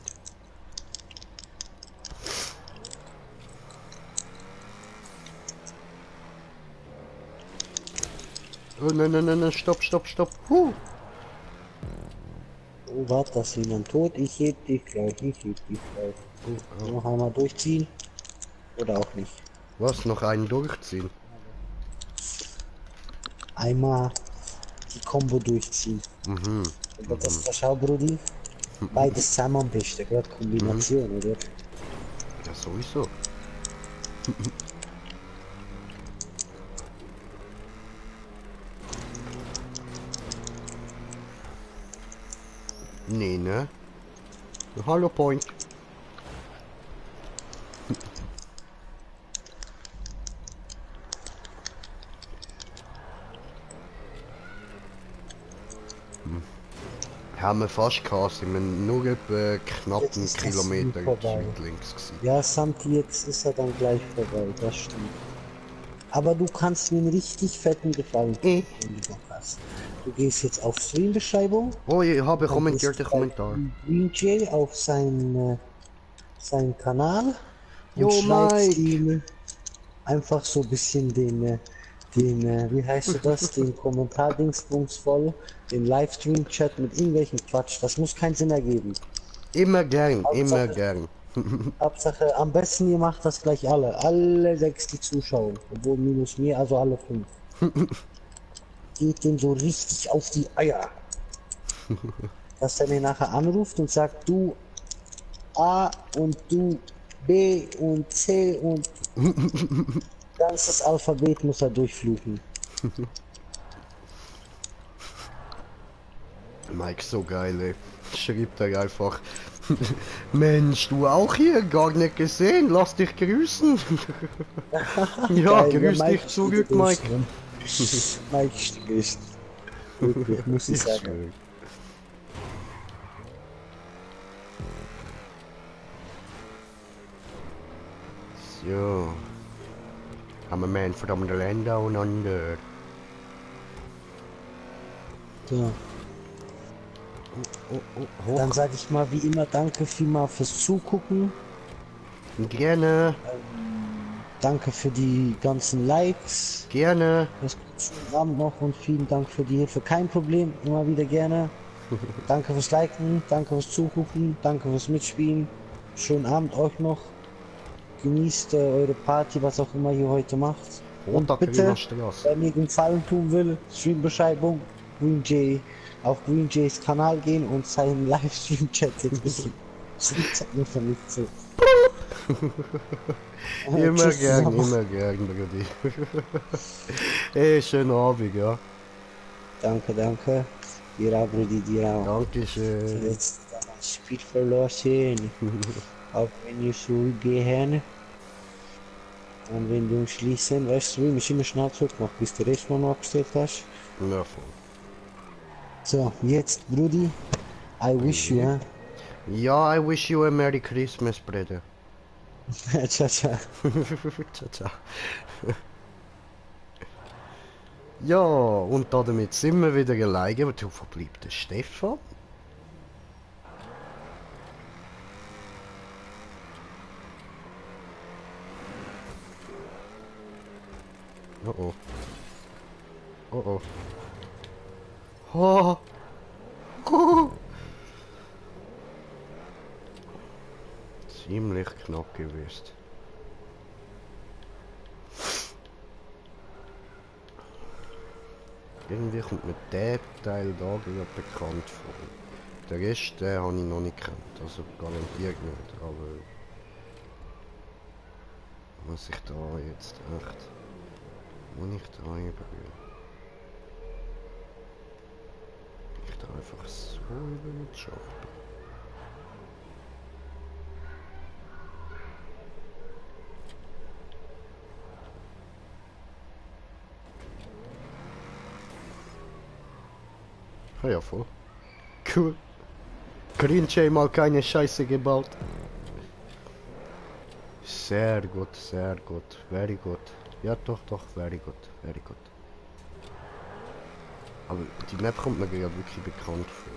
Oh nein, nein, nein, nein, stopp, stopp, stopp. Oh, warte, da ist jemand tot. Ich heb dich gleich, ich heb dich gleich. Noch einmal durchziehen. Oder auch nicht. Was, noch einen durchziehen? einmal die Combo durchziehen. Mhm. Aber das ist schau, Brudi. Beides zusammen am besten, gerade Kombination, oder? Ja, sowieso. Nee, ne? Hallo, Point. Haben wir fast gehabt, sind wir nur etwa knapp Jetzt einen ist das Kilometer vorbei. südlinks gewesen. Ja, Santi, jetzt ist er dann gleich vorbei, das stimmt. Aber du kannst mir einen richtig fetten Gefallen tun, wenn du Bock hast. Du gehst jetzt auf Stream-Beschreibung, Oh, ich habe dann gehst kommentiert du den bei Kommentar. Green Jay auf seinen Kanal und Jo, schreibst Mike! ihm einfach so ein bisschen wie heißt du das, den Kommentardingsbums voll, den Livestream-Chat mit irgendwelchen Quatsch. Das muss keinen Sinn ergeben. Immer gern, immer Hauptsache, gern. Hauptsache, am besten ihr macht das gleich alle 6, die zuschauen. Obwohl minus mir, also alle 5. Geht dem so richtig auf die Eier. Dass er mir nachher anruft und sagt, du A und du B und C und ganzes Alphabet muss er durchfluchen. Mike, so geil, ey. Schreibt er einfach. Mensch, du auch hier? Gar nicht gesehen. Lass dich grüßen. Ja, Geil, ja, grüß dich zurück, Mike. Mike ist wirklich, muss ich Ich sagen. schwöre. So. Haben wir meinen verdammten Länder auseinander. So, Oh, dann hoch. sage ich mal wie immer danke vielmal fürs Zugucken. Gerne, Danke für die ganzen Likes. gerne. Das schönen Abend noch und vielen Dank für die Hilfe. Kein Problem, immer wieder gerne. Danke fürs Liken, danke fürs Zugucken, danke fürs Mitspielen. Schönen Abend euch noch. Genießt eure Party, was auch immer ihr heute macht. Und bitte, Rotakriner Straße. wer mir Gefallen tun will, Streambeschreibung, Green Jay, auf Green Jays Kanal gehen und seinen Livestream-Chat jetzt bisschen für mich zu. Immer Tschüss gern, zusammen. immer gern, Brudi. Ey, schönen Abend, ja. Danke, danke. Dir auch, Brudi, dir auch. Dankeschön. Jetzt das Spiel verlassen. Auch wenn ihr so gehen. Und wenn du schließen, weißt du, wie mich immer schnell zurückmacht, bis du Rest noch abgestellt hast. Ja, voll. So, jetzt, Brudi, I wish you, Ja, I wish you a Merry Christmas, Brother. ciao, ciao. Ciao, ciao. Ja, und damit sind wir wieder alleine. Aber wo bleibt der Stefan? Oh oh. Oh oh. Oh. Oh. Ziemlich knapp gewesen. Irgendwie kommt mir der Teil da gerade bekannt vor. Der Rest, den habe ich noch nicht gekannt, also garantiert nicht, aber... Muss ich da jetzt echt... Muss ich da übergehen? Ich da einfach so über den Schachtel. Ja, voll. Cool. Green Jay mal keine Scheiße gebaut. Sehr gut, sehr gut. Very good. Ja, doch, doch, very good, very good. Aber die Map kommt mir gerade wirklich bekannt vor.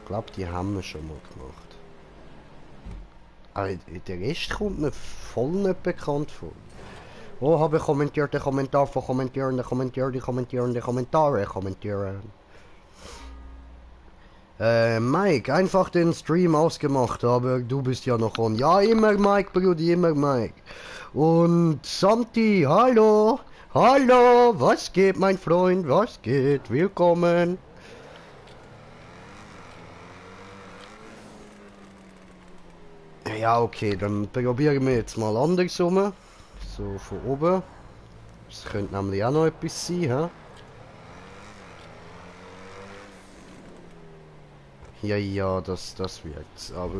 Ich glaube, die haben wir schon mal gemacht. Aber der Rest kommt mir voll nicht bekannt vor. Oh, habe kommentiert, den Kommentar von kommentieren, kommentieren. Mike, einfach den Stream ausgemacht, aber du bist ja noch on. Ja, immer Mike, Brudi, immer Mike. Und Santi, hallo. Hallo, was geht, mein Freund? Was geht? Willkommen. Ja, okay, dann probieren wir jetzt mal andersrum. So, von oben. Das könnte nämlich auch noch etwas sein, hä? Ja, ja, das wird. Aber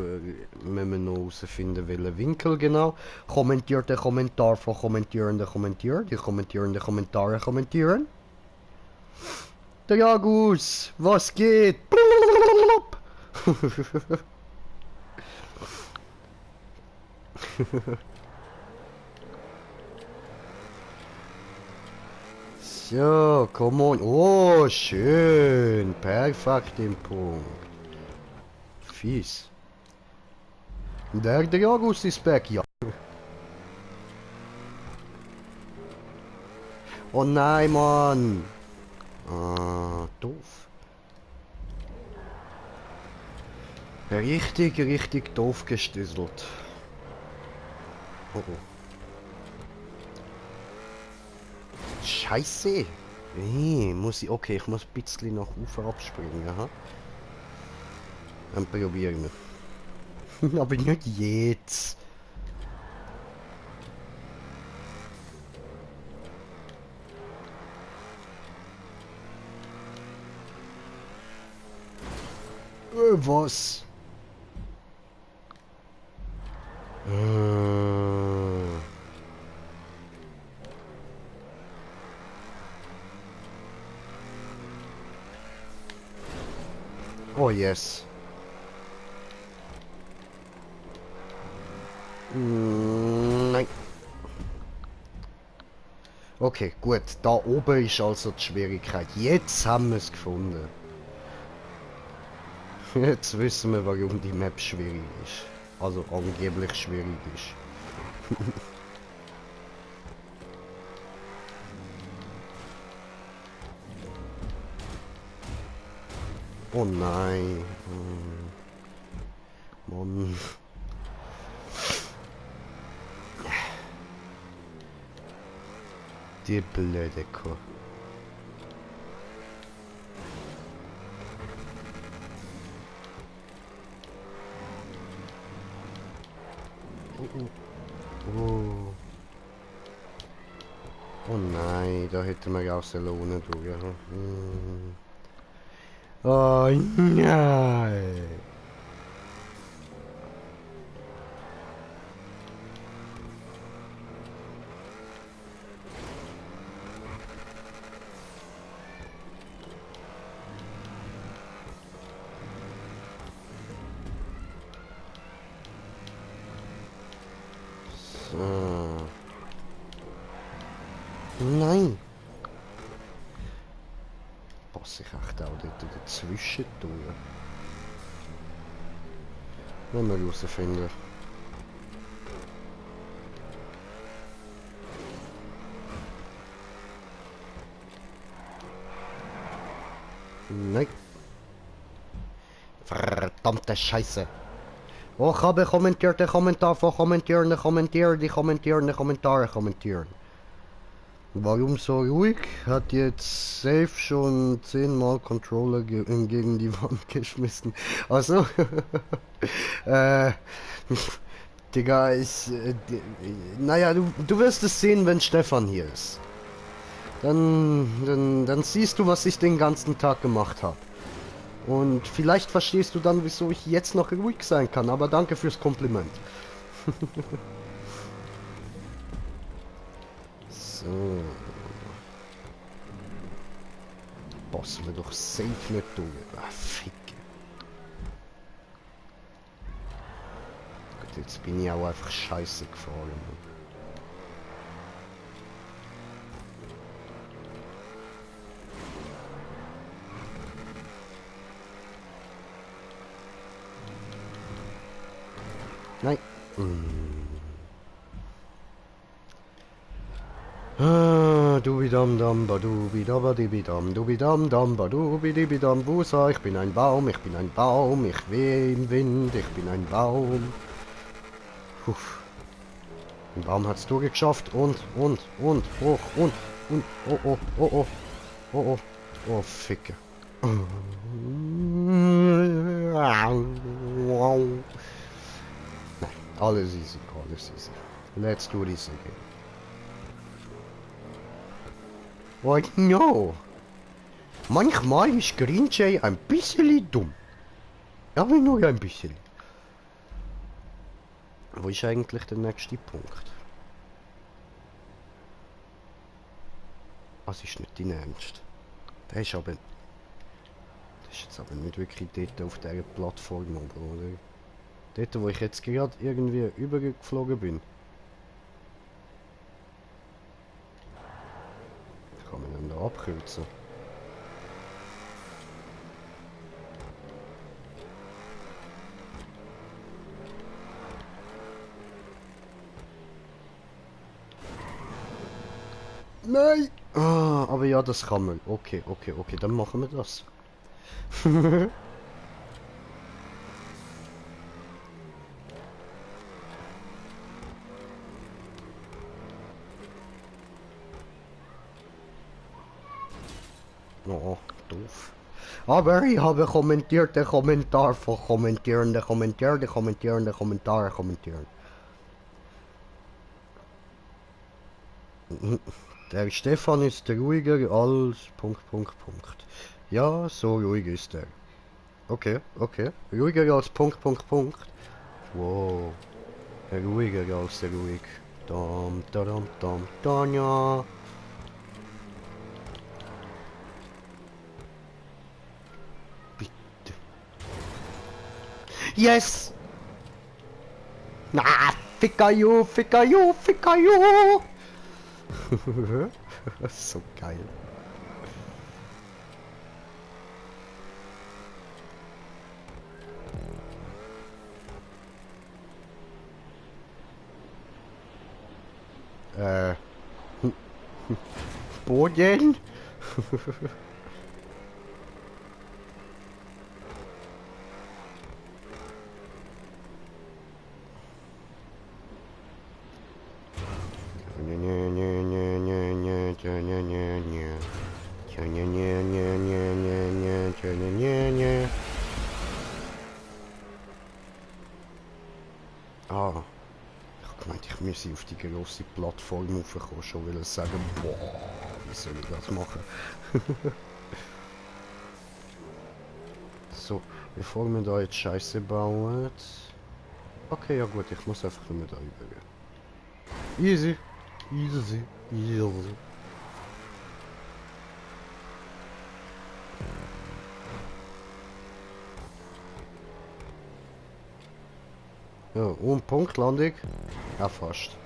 müssen wir noch herausfinden, welchen Winkel genau. Kommentiert den Kommentar von kommentierenden Kommentier. Die kommentierenden Kommentare kommentieren. Der Jagus, was geht? So, come on. Oh, schön. Perfekt im Punkt. Fies. Der Jagus ist back, ja. Oh nein, Mann. Ah, doof. Richtig, richtig doof gestüsselt. Oh, oh. Scheiße. Muss ich... Okay, ich muss ein bisschen nach Ufer abspringen, aha. Dann probieren wir. Aber nicht jetzt. Was? Oh yes. Nein. Okay, gut. Da oben ist also die Schwierigkeit. Jetzt haben wir es gefunden. Jetzt wissen wir, warum die Map schwierig ist. Also angeblich schwierig ist. Oh nein. Mann. Die blöde Kuh. Oh. Oh nein, da hätten wir ja auch Salone durch. Oh nein. So. Nein. Passe ich echt auch dort dazwischen durch. Wenn wir herausfinden. Nein. Verdammte Scheiße. Oh, ich habe kommentiert den Kommentar von kommentieren, kommentieren, die kommentieren, Kommentare kommentieren. Warum so ruhig? Hat jetzt safe schon 10-mal Controller gegen die Wand geschmissen. Also, Digga, naja, du wirst es sehen, wenn Stefan hier ist. Dann siehst du, was ich den ganzen Tag gemacht habe. Und vielleicht verstehst du dann, wieso ich jetzt noch ruhig sein kann. Aber danke fürs Kompliment. So. Passen wir doch safe nicht durch. Ah, Ficke. Gut, jetzt bin ich auch einfach scheiße gefahren. Nein. Dubidam dam badubidaba dibidam dubidam dam badubidibidam Busa, ich bin ein Baum, ich bin ein Baum, ich wehe im Wind, ich bin ein Baum. Puff. Den Baum hat's durchgeschafft und, hoch, und, oh, oh, oh, oh, oh, oh, oh, Ficke. Nein, alles easy, alles easy. Let's do this again. Oh no! Manchmal ist Green Jay ein bisschen dumm. Aber nur ein bisschen. Wo ist eigentlich der nächste Punkt? Das ist nicht dein Ernst. Der ist aber... Das ist jetzt aber nicht wirklich dort auf dieser Plattform oben, oder? Dort, wo ich jetzt gerade irgendwie übergeflogen bin. Kann man denn da abkürzen? Nein! Ah, aber ja, das kann man. Okay, okay, okay, dann machen wir das. Oh, doof. Aber ich habe kommentiert, der Kommentar von kommentierende Kommentare kommentieren. Der Stefan ist ruhiger als... Ja, so ruhig ist er. Okay, okay. Ruhiger als... Wow. Ruhiger als ruhig. Dam, dam, dam, Tanja. Bitte. Yes! Na, Ficker you, Ficker you, Ficker you! Das ist so geil. Boden? Ah, ich meinte, ich müsse auf die grosse Plattform raufkommen, schon will sagen, boah, wie soll ich das machen? So, bevor wir da jetzt Scheiße bauen. Okay, ja gut, ich muss einfach nur da übergehen. Easy, easy, easy. Ja, und Punktlandung? Ja, fast.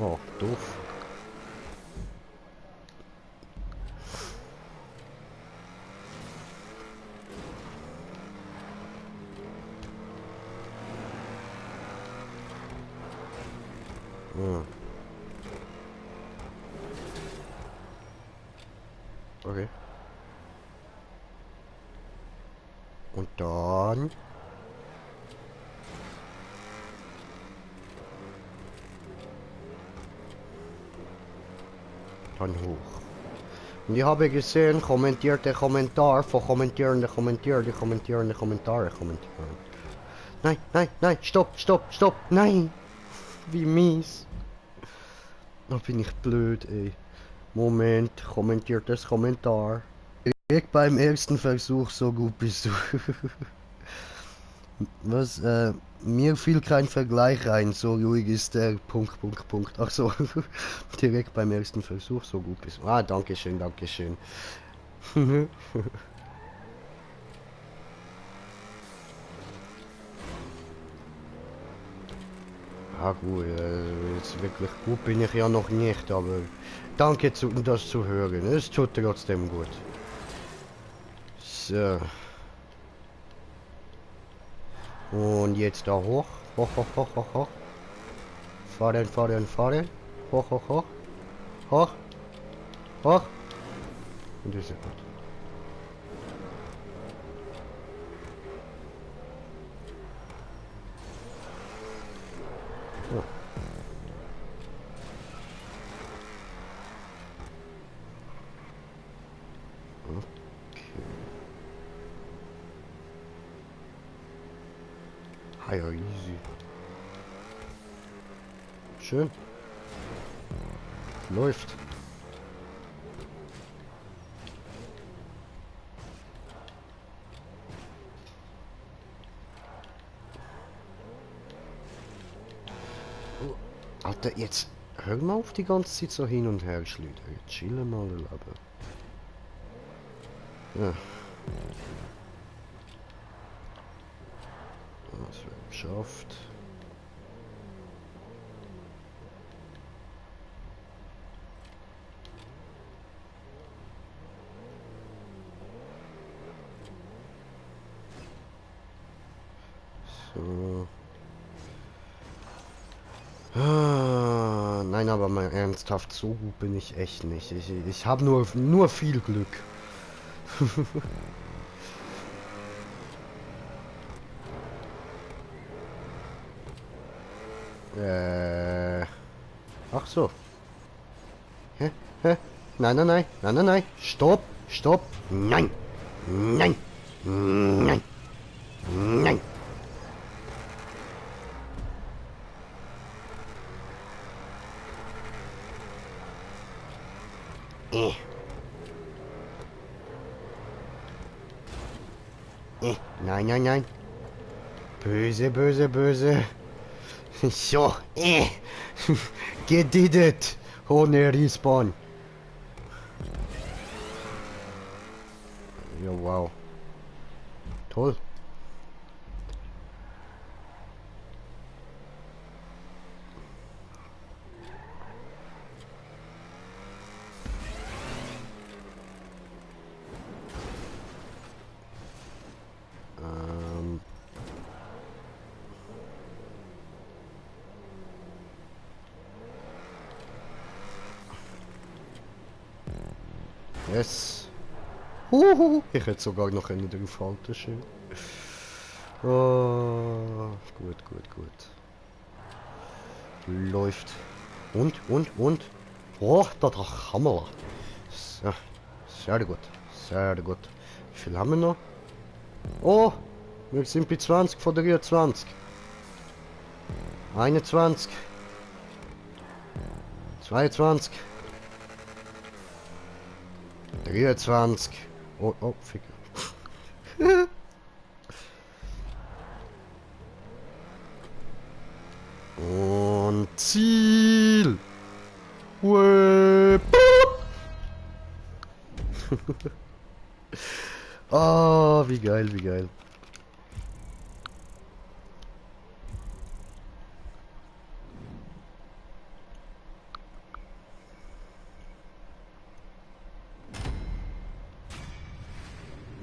Oh, doof. Ja. Okay. Und dann... Dann hoch. Und ich habe gesehen, kommentierte Kommentar von kommentierende Kommentare kommentieren. Nein, nein, nein, stopp, stopp, stopp, nein! Wie mies. Da bin ich blöd, ey. Moment, kommentiertes Kommentar. Direkt beim ersten Versuch, so gut bist du. Was, mir fiel kein Vergleich rein, so ruhig ist der... Ach so, direkt beim ersten Versuch, so gut bist du. Ah, danke schön, danke schön. Ah gut, jetzt wirklich gut bin ich ja noch nicht, aber danke, das zu hören. Es tut trotzdem gut. So. Und jetzt da hoch. Hoch, hoch, hoch, hoch, hoch. Fahren, fahren, fahren. Hoch, hoch, hoch. Hoch. Hoch. Und das ist gut. So. Okay. Ah ja, easy. Schön. Läuft. Oh, Alter, jetzt hör mal auf die ganze Zeit so hin und her schleudern. Jetzt chillen mal, Leben. Ja, das wird geschafft. So. Ah, nein, aber mal ernsthaft, so gut bin ich echt nicht. Ich habe nur viel Glück. Äh. Ach so. Hä? Hä? Nein, nein, nein. Nein, nein, nein. Stopp. Stopp. Nein. Nein. Nein. Nein. Äh. Nein, nein, nein. Böse, böse, böse. So. Get did it. Ohne Respawn. Ja, wow. Toll. Ähm. Yes. Ich hätte sogar noch einen draufhalten schön. Oh, gut, gut, gut. Läuft. Und? Oh, das Hammer. So, sehr gut. Sehr gut. Wie viel haben wir noch? Oh, wir sind bei 20 von 23. 21. 22. 23. Oh, oh, Fick. Und Ziel. Whip. Oh, wie geil, wie geil.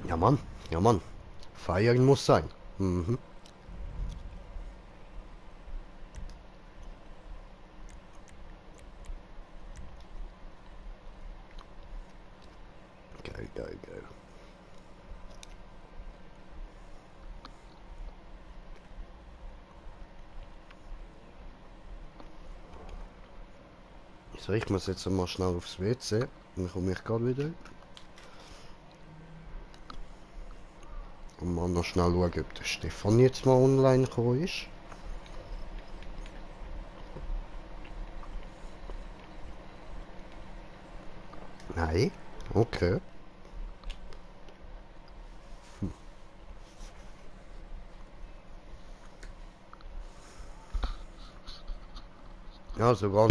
Ja, Mann. Ja, Mann. Feiern muss sein. Mhm. Geil, geil, geil. So, ich muss jetzt mal schnell aufs WC. Dann komme ich gerade wieder. Und mal noch schnell schauen, ob der Stefan jetzt mal online gekommen ist. Nein. Okay. Ja, sogar.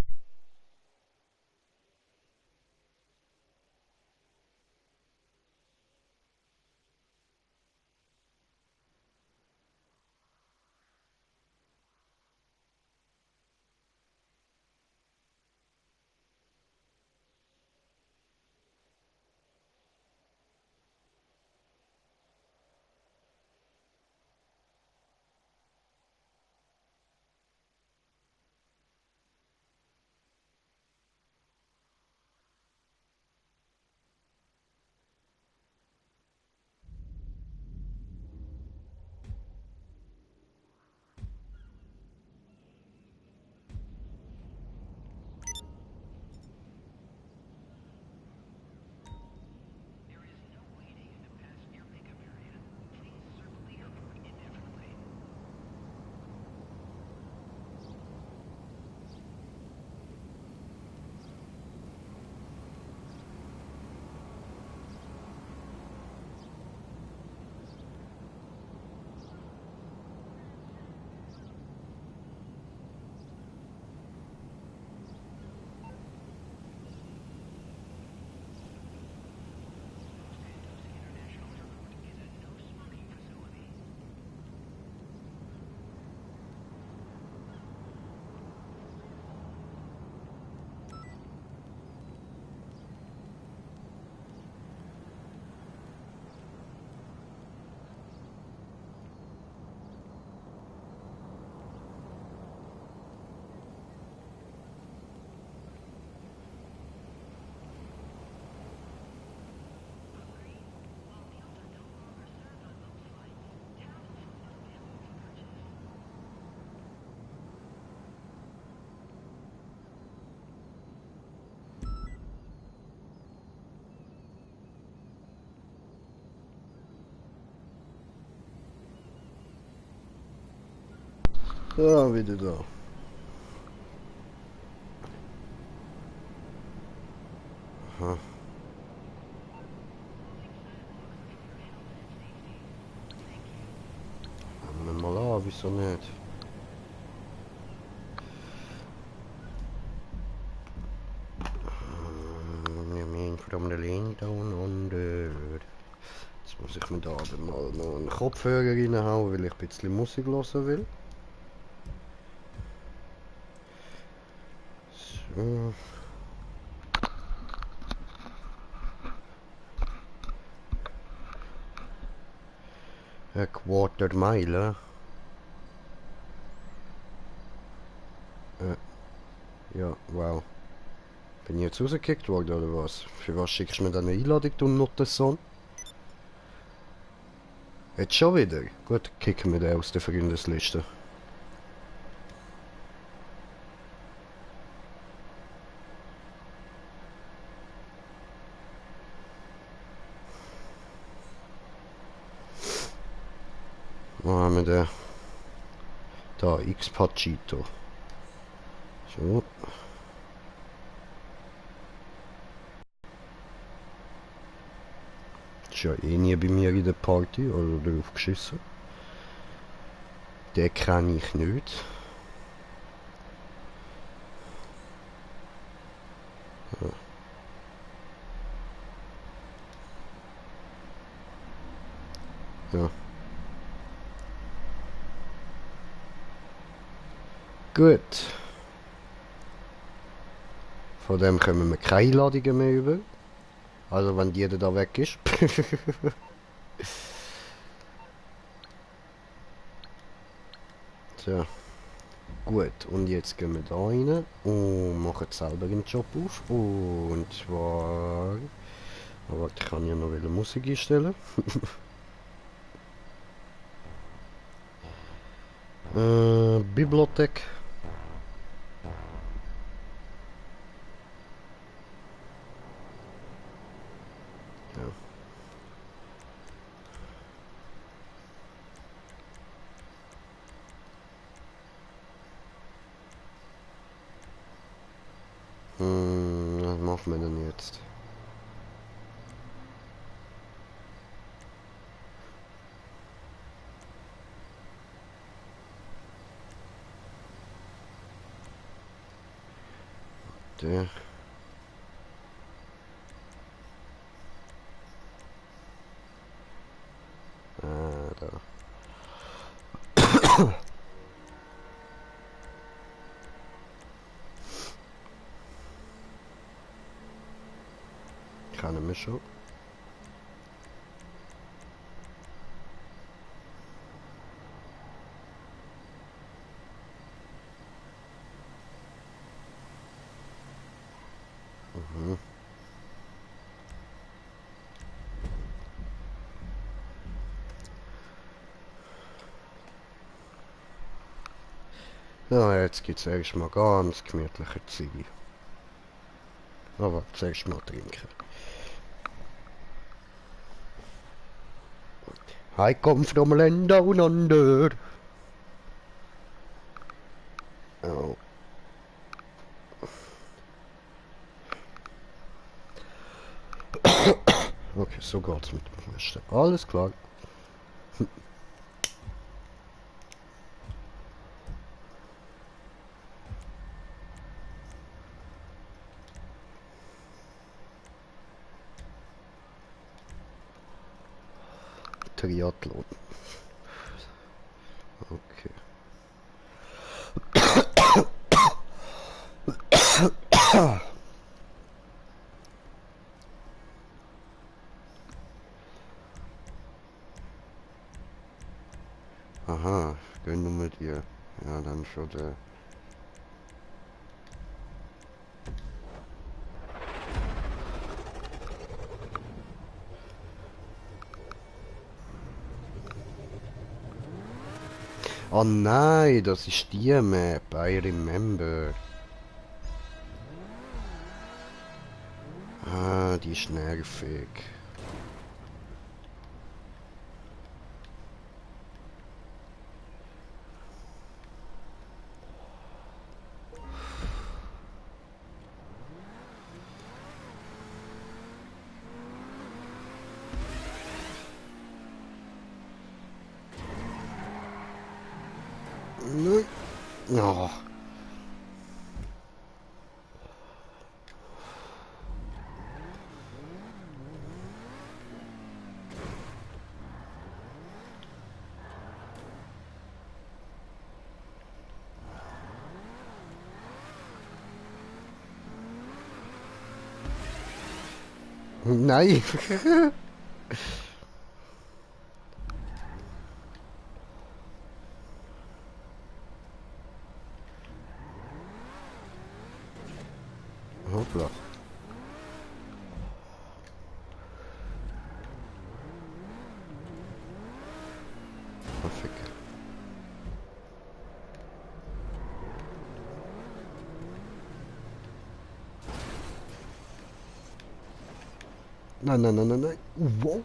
Ah, wieder da. Aha. Fangen wir mal an, wieso nicht? Wir mean from the lane down under. Jetzt muss ich mir da aber mal noch einen Kopfhörer reinhauen, weil ich ein bisschen Musik hören will. So. Eine Quarter Mile. Ja, wow. Bin ich jetzt rausgekickt worden oder was? Für was schickst du mir dann eine Einladung, du Nuttensohn? Jetzt schon wieder? Gut, kicken wir den aus der Freundesliste. Wo haben wir den? Da, X-Pachito. So. Ist ja eh nie bei mir in der Party, also drauf geschissen. Den kenne ich nicht. Ja. Gut. Von dem kommen wir keine Einladungen mehr über. Also wenn jeder da weg ist. So. Gut, und jetzt gehen wir da rein und machen selber einen Job auf. Und zwar... Aber ich kann ja noch wieder Musik einstellen. Bibliothek. Ja. Was machen wir denn jetzt? Der. Da. Keine Mischung. Mhm. Ja, jetzt gibt es erstmal ganz gemütliche Ziggy. Aber zuerst mal trinken. I come from land down under. Oh. Okay, so geht's mit dem Flaschen. Alles klar. Triathlon. Okay. Aha, gönn nur mit ihr. Ja, dann schon der. Oh nein, das ist die Map. I remember. Ah, die ist nervig. Nein. Oh. Nein. Hoppla. Perfekt. Nein, nein, nein, nein, nein. Wow.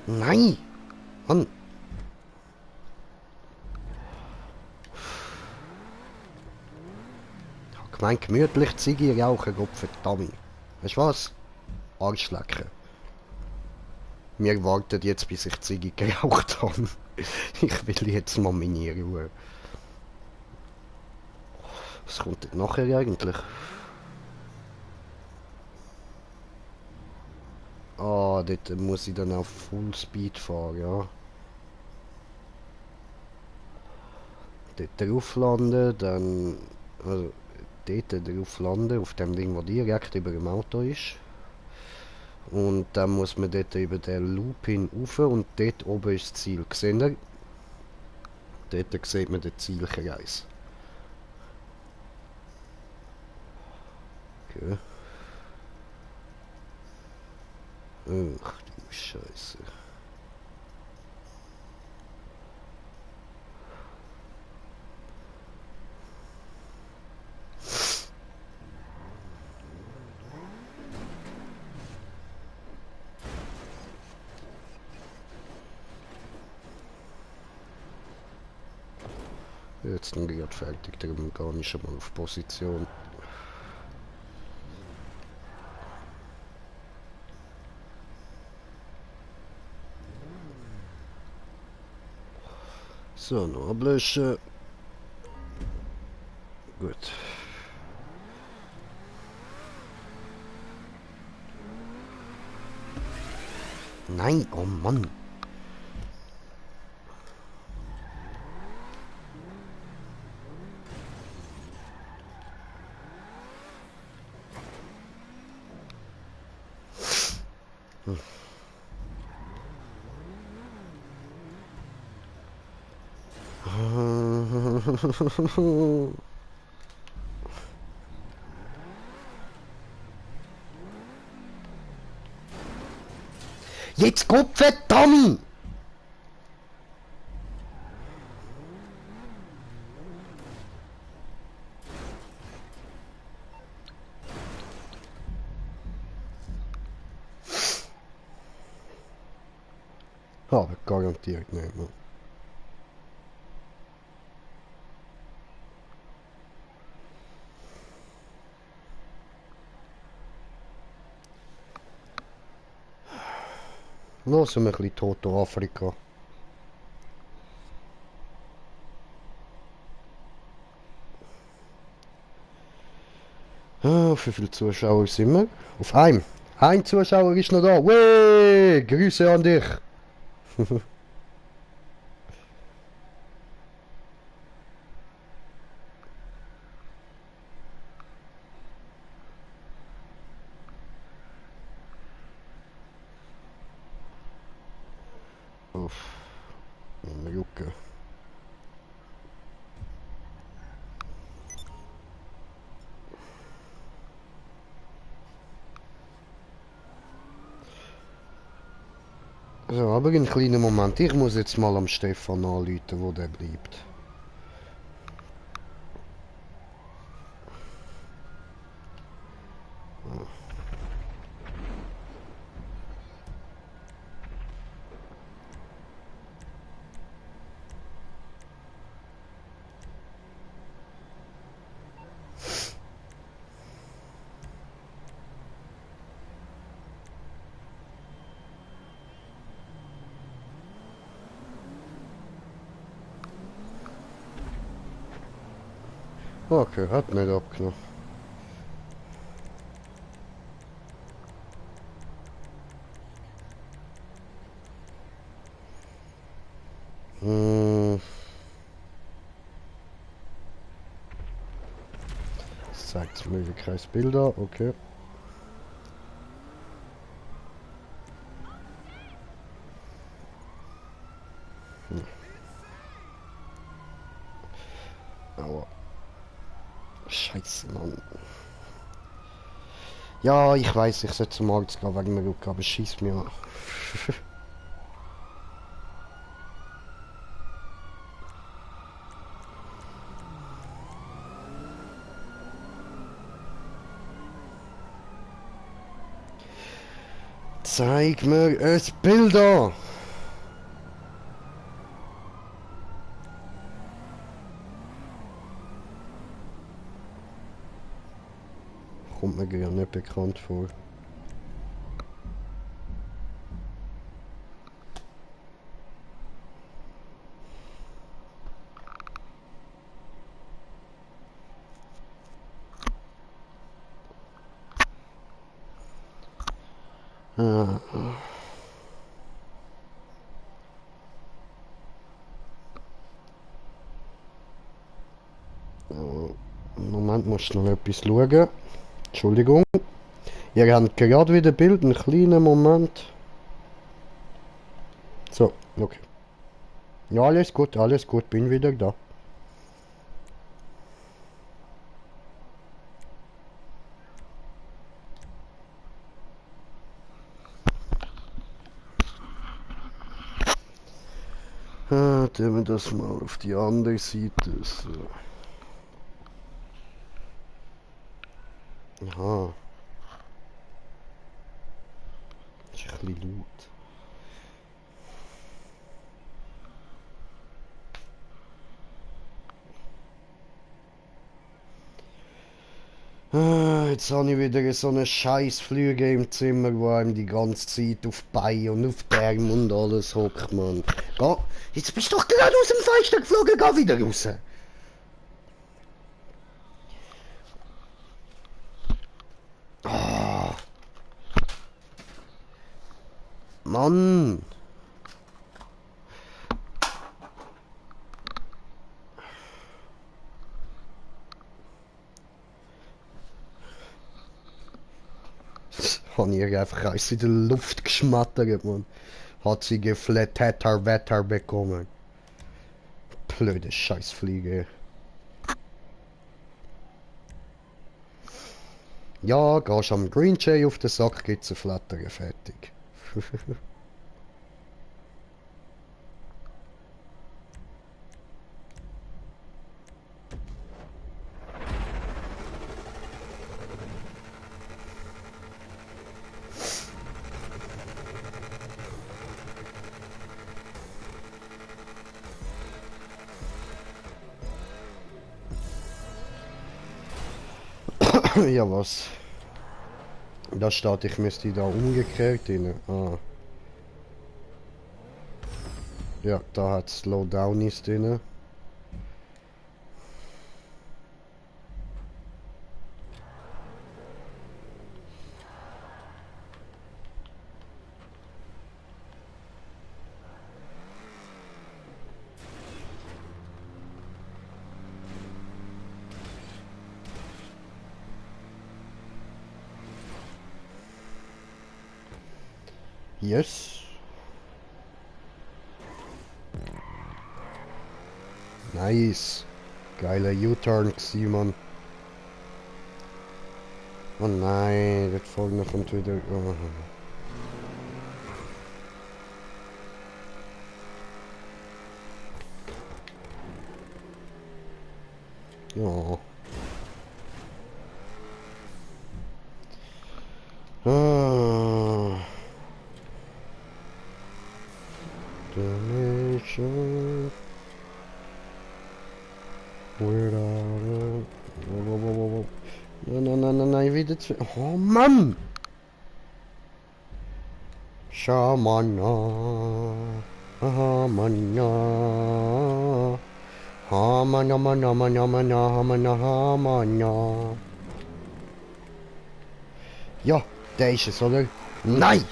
Nein! Mann! Ich hab gemeint, gemütlich Ziege rauchen, Gott verdammt. Weißt du was? Arschlecken. Wir warten jetzt, bis ich Ziege geraucht habe. Ich will jetzt mal meine Ruhe. Was kommt denn nachher eigentlich? Ah, dort muss ich dann auf Full Speed fahren, ja. Dort drauf landen, dann... Also, dort drauf landen, auf dem Ding, was direkt über dem Auto ist. Und dann muss man dort über den Loop hin rauf und dort oben ist das Ziel. Seht ihr? Dort sieht man den Zielkreis. Okay. Ach du Scheiße. Jetzt bin ich gerade fertig, darum gar nicht schon mal auf Position. So, noch ablöschen. Gut. Nein, oh Mann. Jetzt Gott verdammt! Aber garantiert nicht mehr. Los, ein bisschen Toto Afrika. Ah, auf wie viele Zuschauer sind wir? Auf einem. Ein Zuschauer ist noch da. Weh, Grüße an dich. Uff, mein Rücken. So, aber einen kleinen Moment. Ich muss jetzt mal am Stefan anrufen, wo der bleibt. Okay, hat nicht abgenommen. Hm. Das zeigt Möglichkeitsbilder, okay. Aua. Scheiße, Mann. Ja, ich weiß, ich sollte zum Arzt gehen wegen mir Rücken, aber schieß mir an. Zeig mir es Bilder! Kommt mir gar nicht bekannt vor. Ah. Moment, muss noch etwas schauen. Entschuldigung. Ihr habt gerade wieder Bild, einen kleinen Moment. So, okay. Ja, alles gut, bin wieder da. Tun wir das mal auf die andere Seite. So. Aha. Ist ein bisschen laut. Jetzt habe ich wieder so eine scheiß Flüge im Zimmer, wo einem die ganze Zeit auf Bein und auf die Arme und alles hockt, man. Geh, jetzt bist du doch gerade aus dem Fenster geflogen, geh wieder raus. Ah, Mann. Habe ich einfach eins in der Luft geschmattert, man. Hat sie geflattert Wetter bekommen. Blöde Scheißfliege. Ja, gehst am Green Jay auf den Sack, gibt's ein Flattern, fertig. Ja, was? Da steht, ich müsste da umgekehrt rein. Ah. Ja, da hat Slowdownies drin. Yes. Nice. Geiler U-Turn, Simon. Oh nein, das folgende kommt wieder. Oh. Ja. Ah. Donation. Without a... Nein, wieder zu... Oh Mann! Shamana. Shamana. Hamana, mana, mana, mana, hamana, hamana. Ja, der ist es, oder? Nein!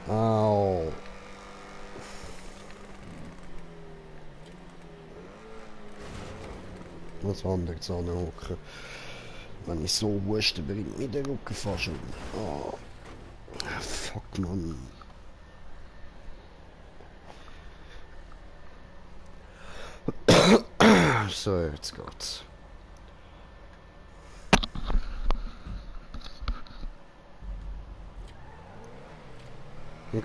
Au. Was anderes anhocken. Wenn ich so huste, bringt mir der Rücken fast um. Oh. Fuck, Mann. So, jetzt geht's.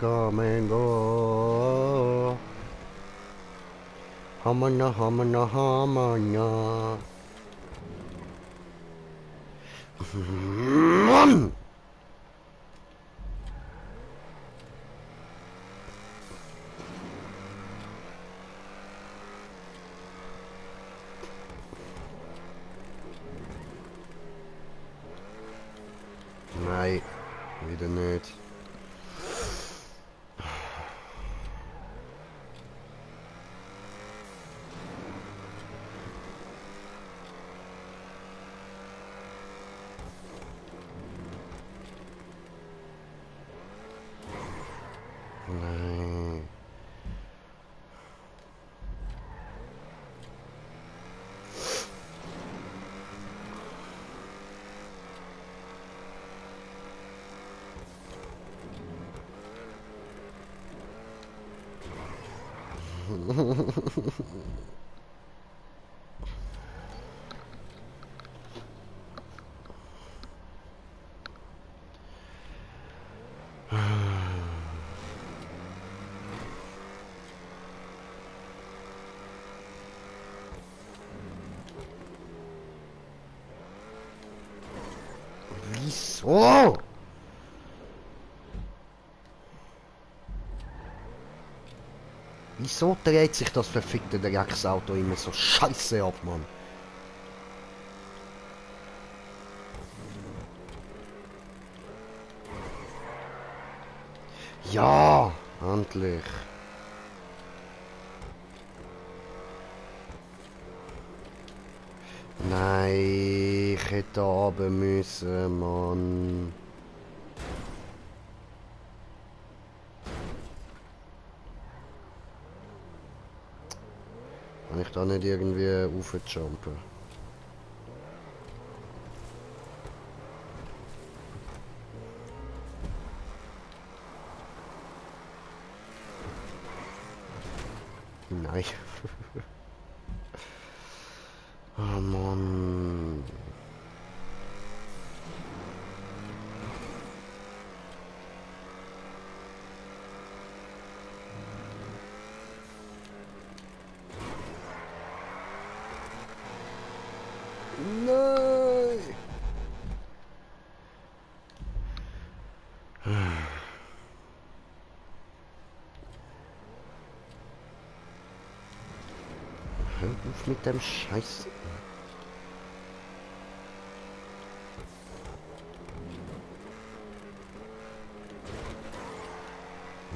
Come go. Hamana, hamana, hamana. Mann! Nein, wieder nicht. Nein. Wieso? Wieso dreht sich das verfickte Drecksauto immer so scheiße ab, Mann? Ja, endlich. Nein, ich hätte runter müssen, Mann. Kann ich da nicht irgendwie raufjumpen? Nein. Oh Mann. Nein. Hör auf mit dem Scheiß.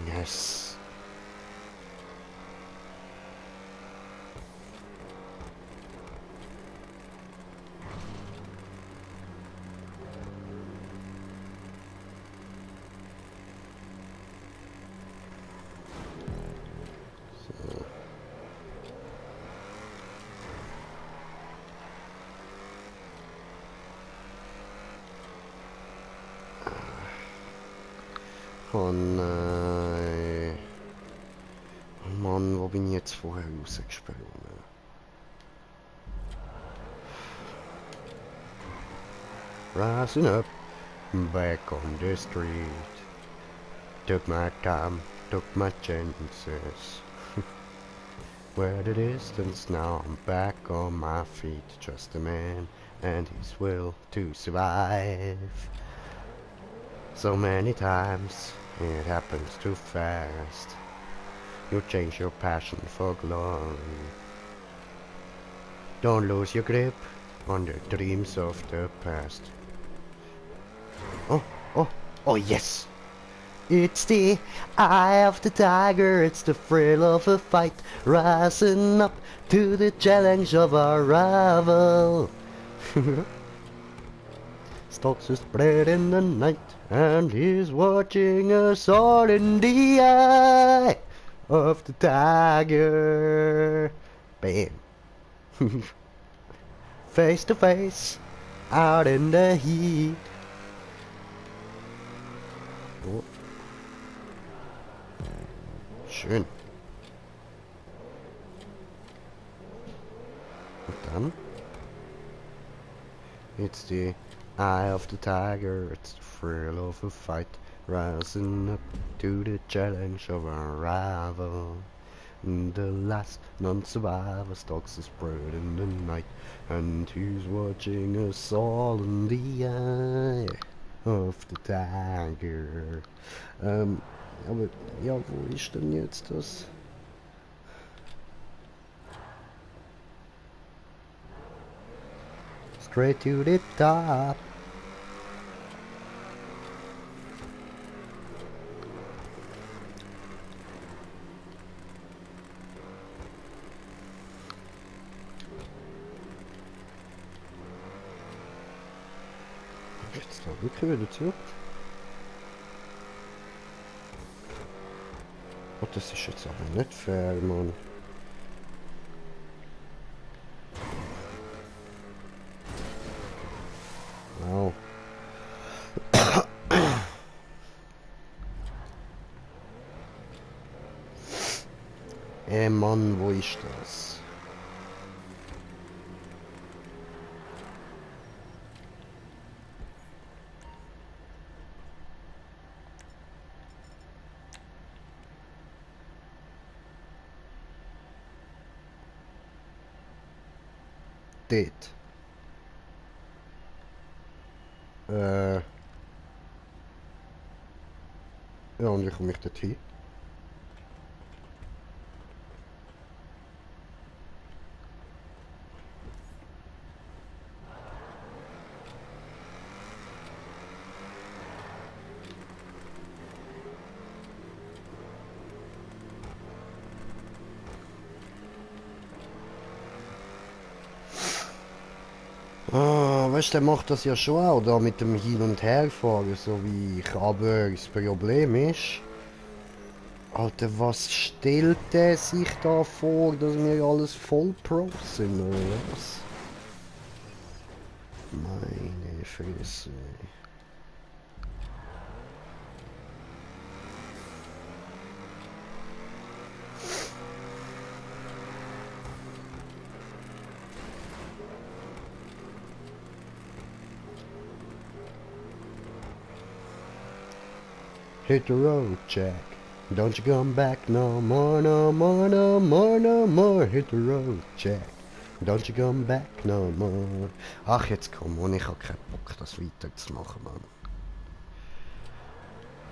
Yes. Oh nein. Oh Mann, wo bin ich jetzt vorher rausgesprungen? Rising up, back on the street. Took my time, took my chances. Where the distance now, I'm back on my feet. Just a man and his will to survive. So many times It happens too fast. You change your passion for glory. Don't lose your grip on the dreams of the past. Oh, oh, oh yes! It's the eye of the tiger, it's the thrill of a fight, rising up to the challenge of our rival. Stalks his spread in the night, and he's watching us all in the eye of the tiger. Bam. Face to face, out in the heat. Oh. Schön. Und dann? It's the eye of the tiger, it's the thrill of a fight, rising up to the challenge of our rival. And the last non-survivor stalks his bird in the night, and he's watching us all in the eye of the tiger. Aber ja, wo ist denn jetzt das? Straight to the top. Jetzt da wirklich wieder zurück. Oh, das ist jetzt aber nicht fair, Mann. Wow. Mann, wo ist das? Dort. Ja, und wie komme ich dort hin? Ah, weißt du, der macht das ja schon auch da mit dem Hin- und Herfahren, so wie ich. Aber das Problem ist, Alter, was stellt der sich da vor, dass wir alles voll Pros sind, oder was? Meine Fresse. Hit the road, Jack. Don't you come back no more, no more, no more, no more. Hit the road, Jack. Don't you come back no more. Ach, jetzt komm on, ich hab keinen Bock, das weiterzumachen, Mann.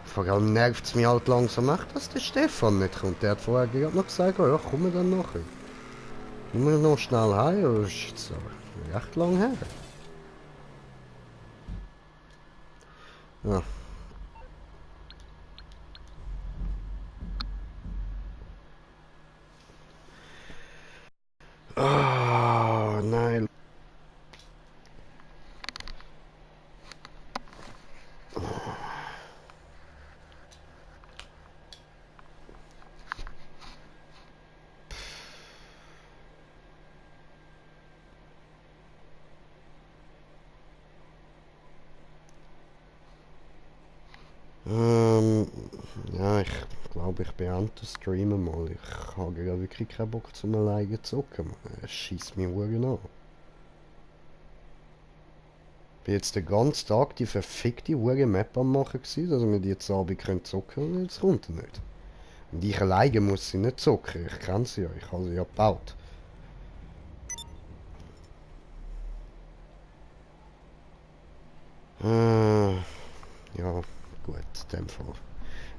Vor allem nervt es mich halt langsam echt, dass der Stefan nicht kommt. Der hat vorher gerade noch gesagt, oh, ja, kommen wir dann nachher. Müssen wir noch schnell heim, das ist jetzt recht lang her. Ja. Ah, nein. Ja, ich glaube, ich beende das Streamen mal. Ich habe ja wirklich keinen Bock zum alleine zu zocken. Es schießt mich Uhren an. Ich bin jetzt den ganzen Tag die verfickte Uhren-Map am machen gewesen, dass wir die jetzt Abend zocken können und jetzt kommt er nicht. Und ich alleine muss sie nicht zocken. Ich kenne sie ja, ich habe sie ja gebaut. Ja, gut, in dem Fall.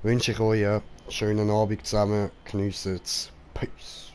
wünsche ich euch einen schönen Abend zusammen. Geniesst es. Peace.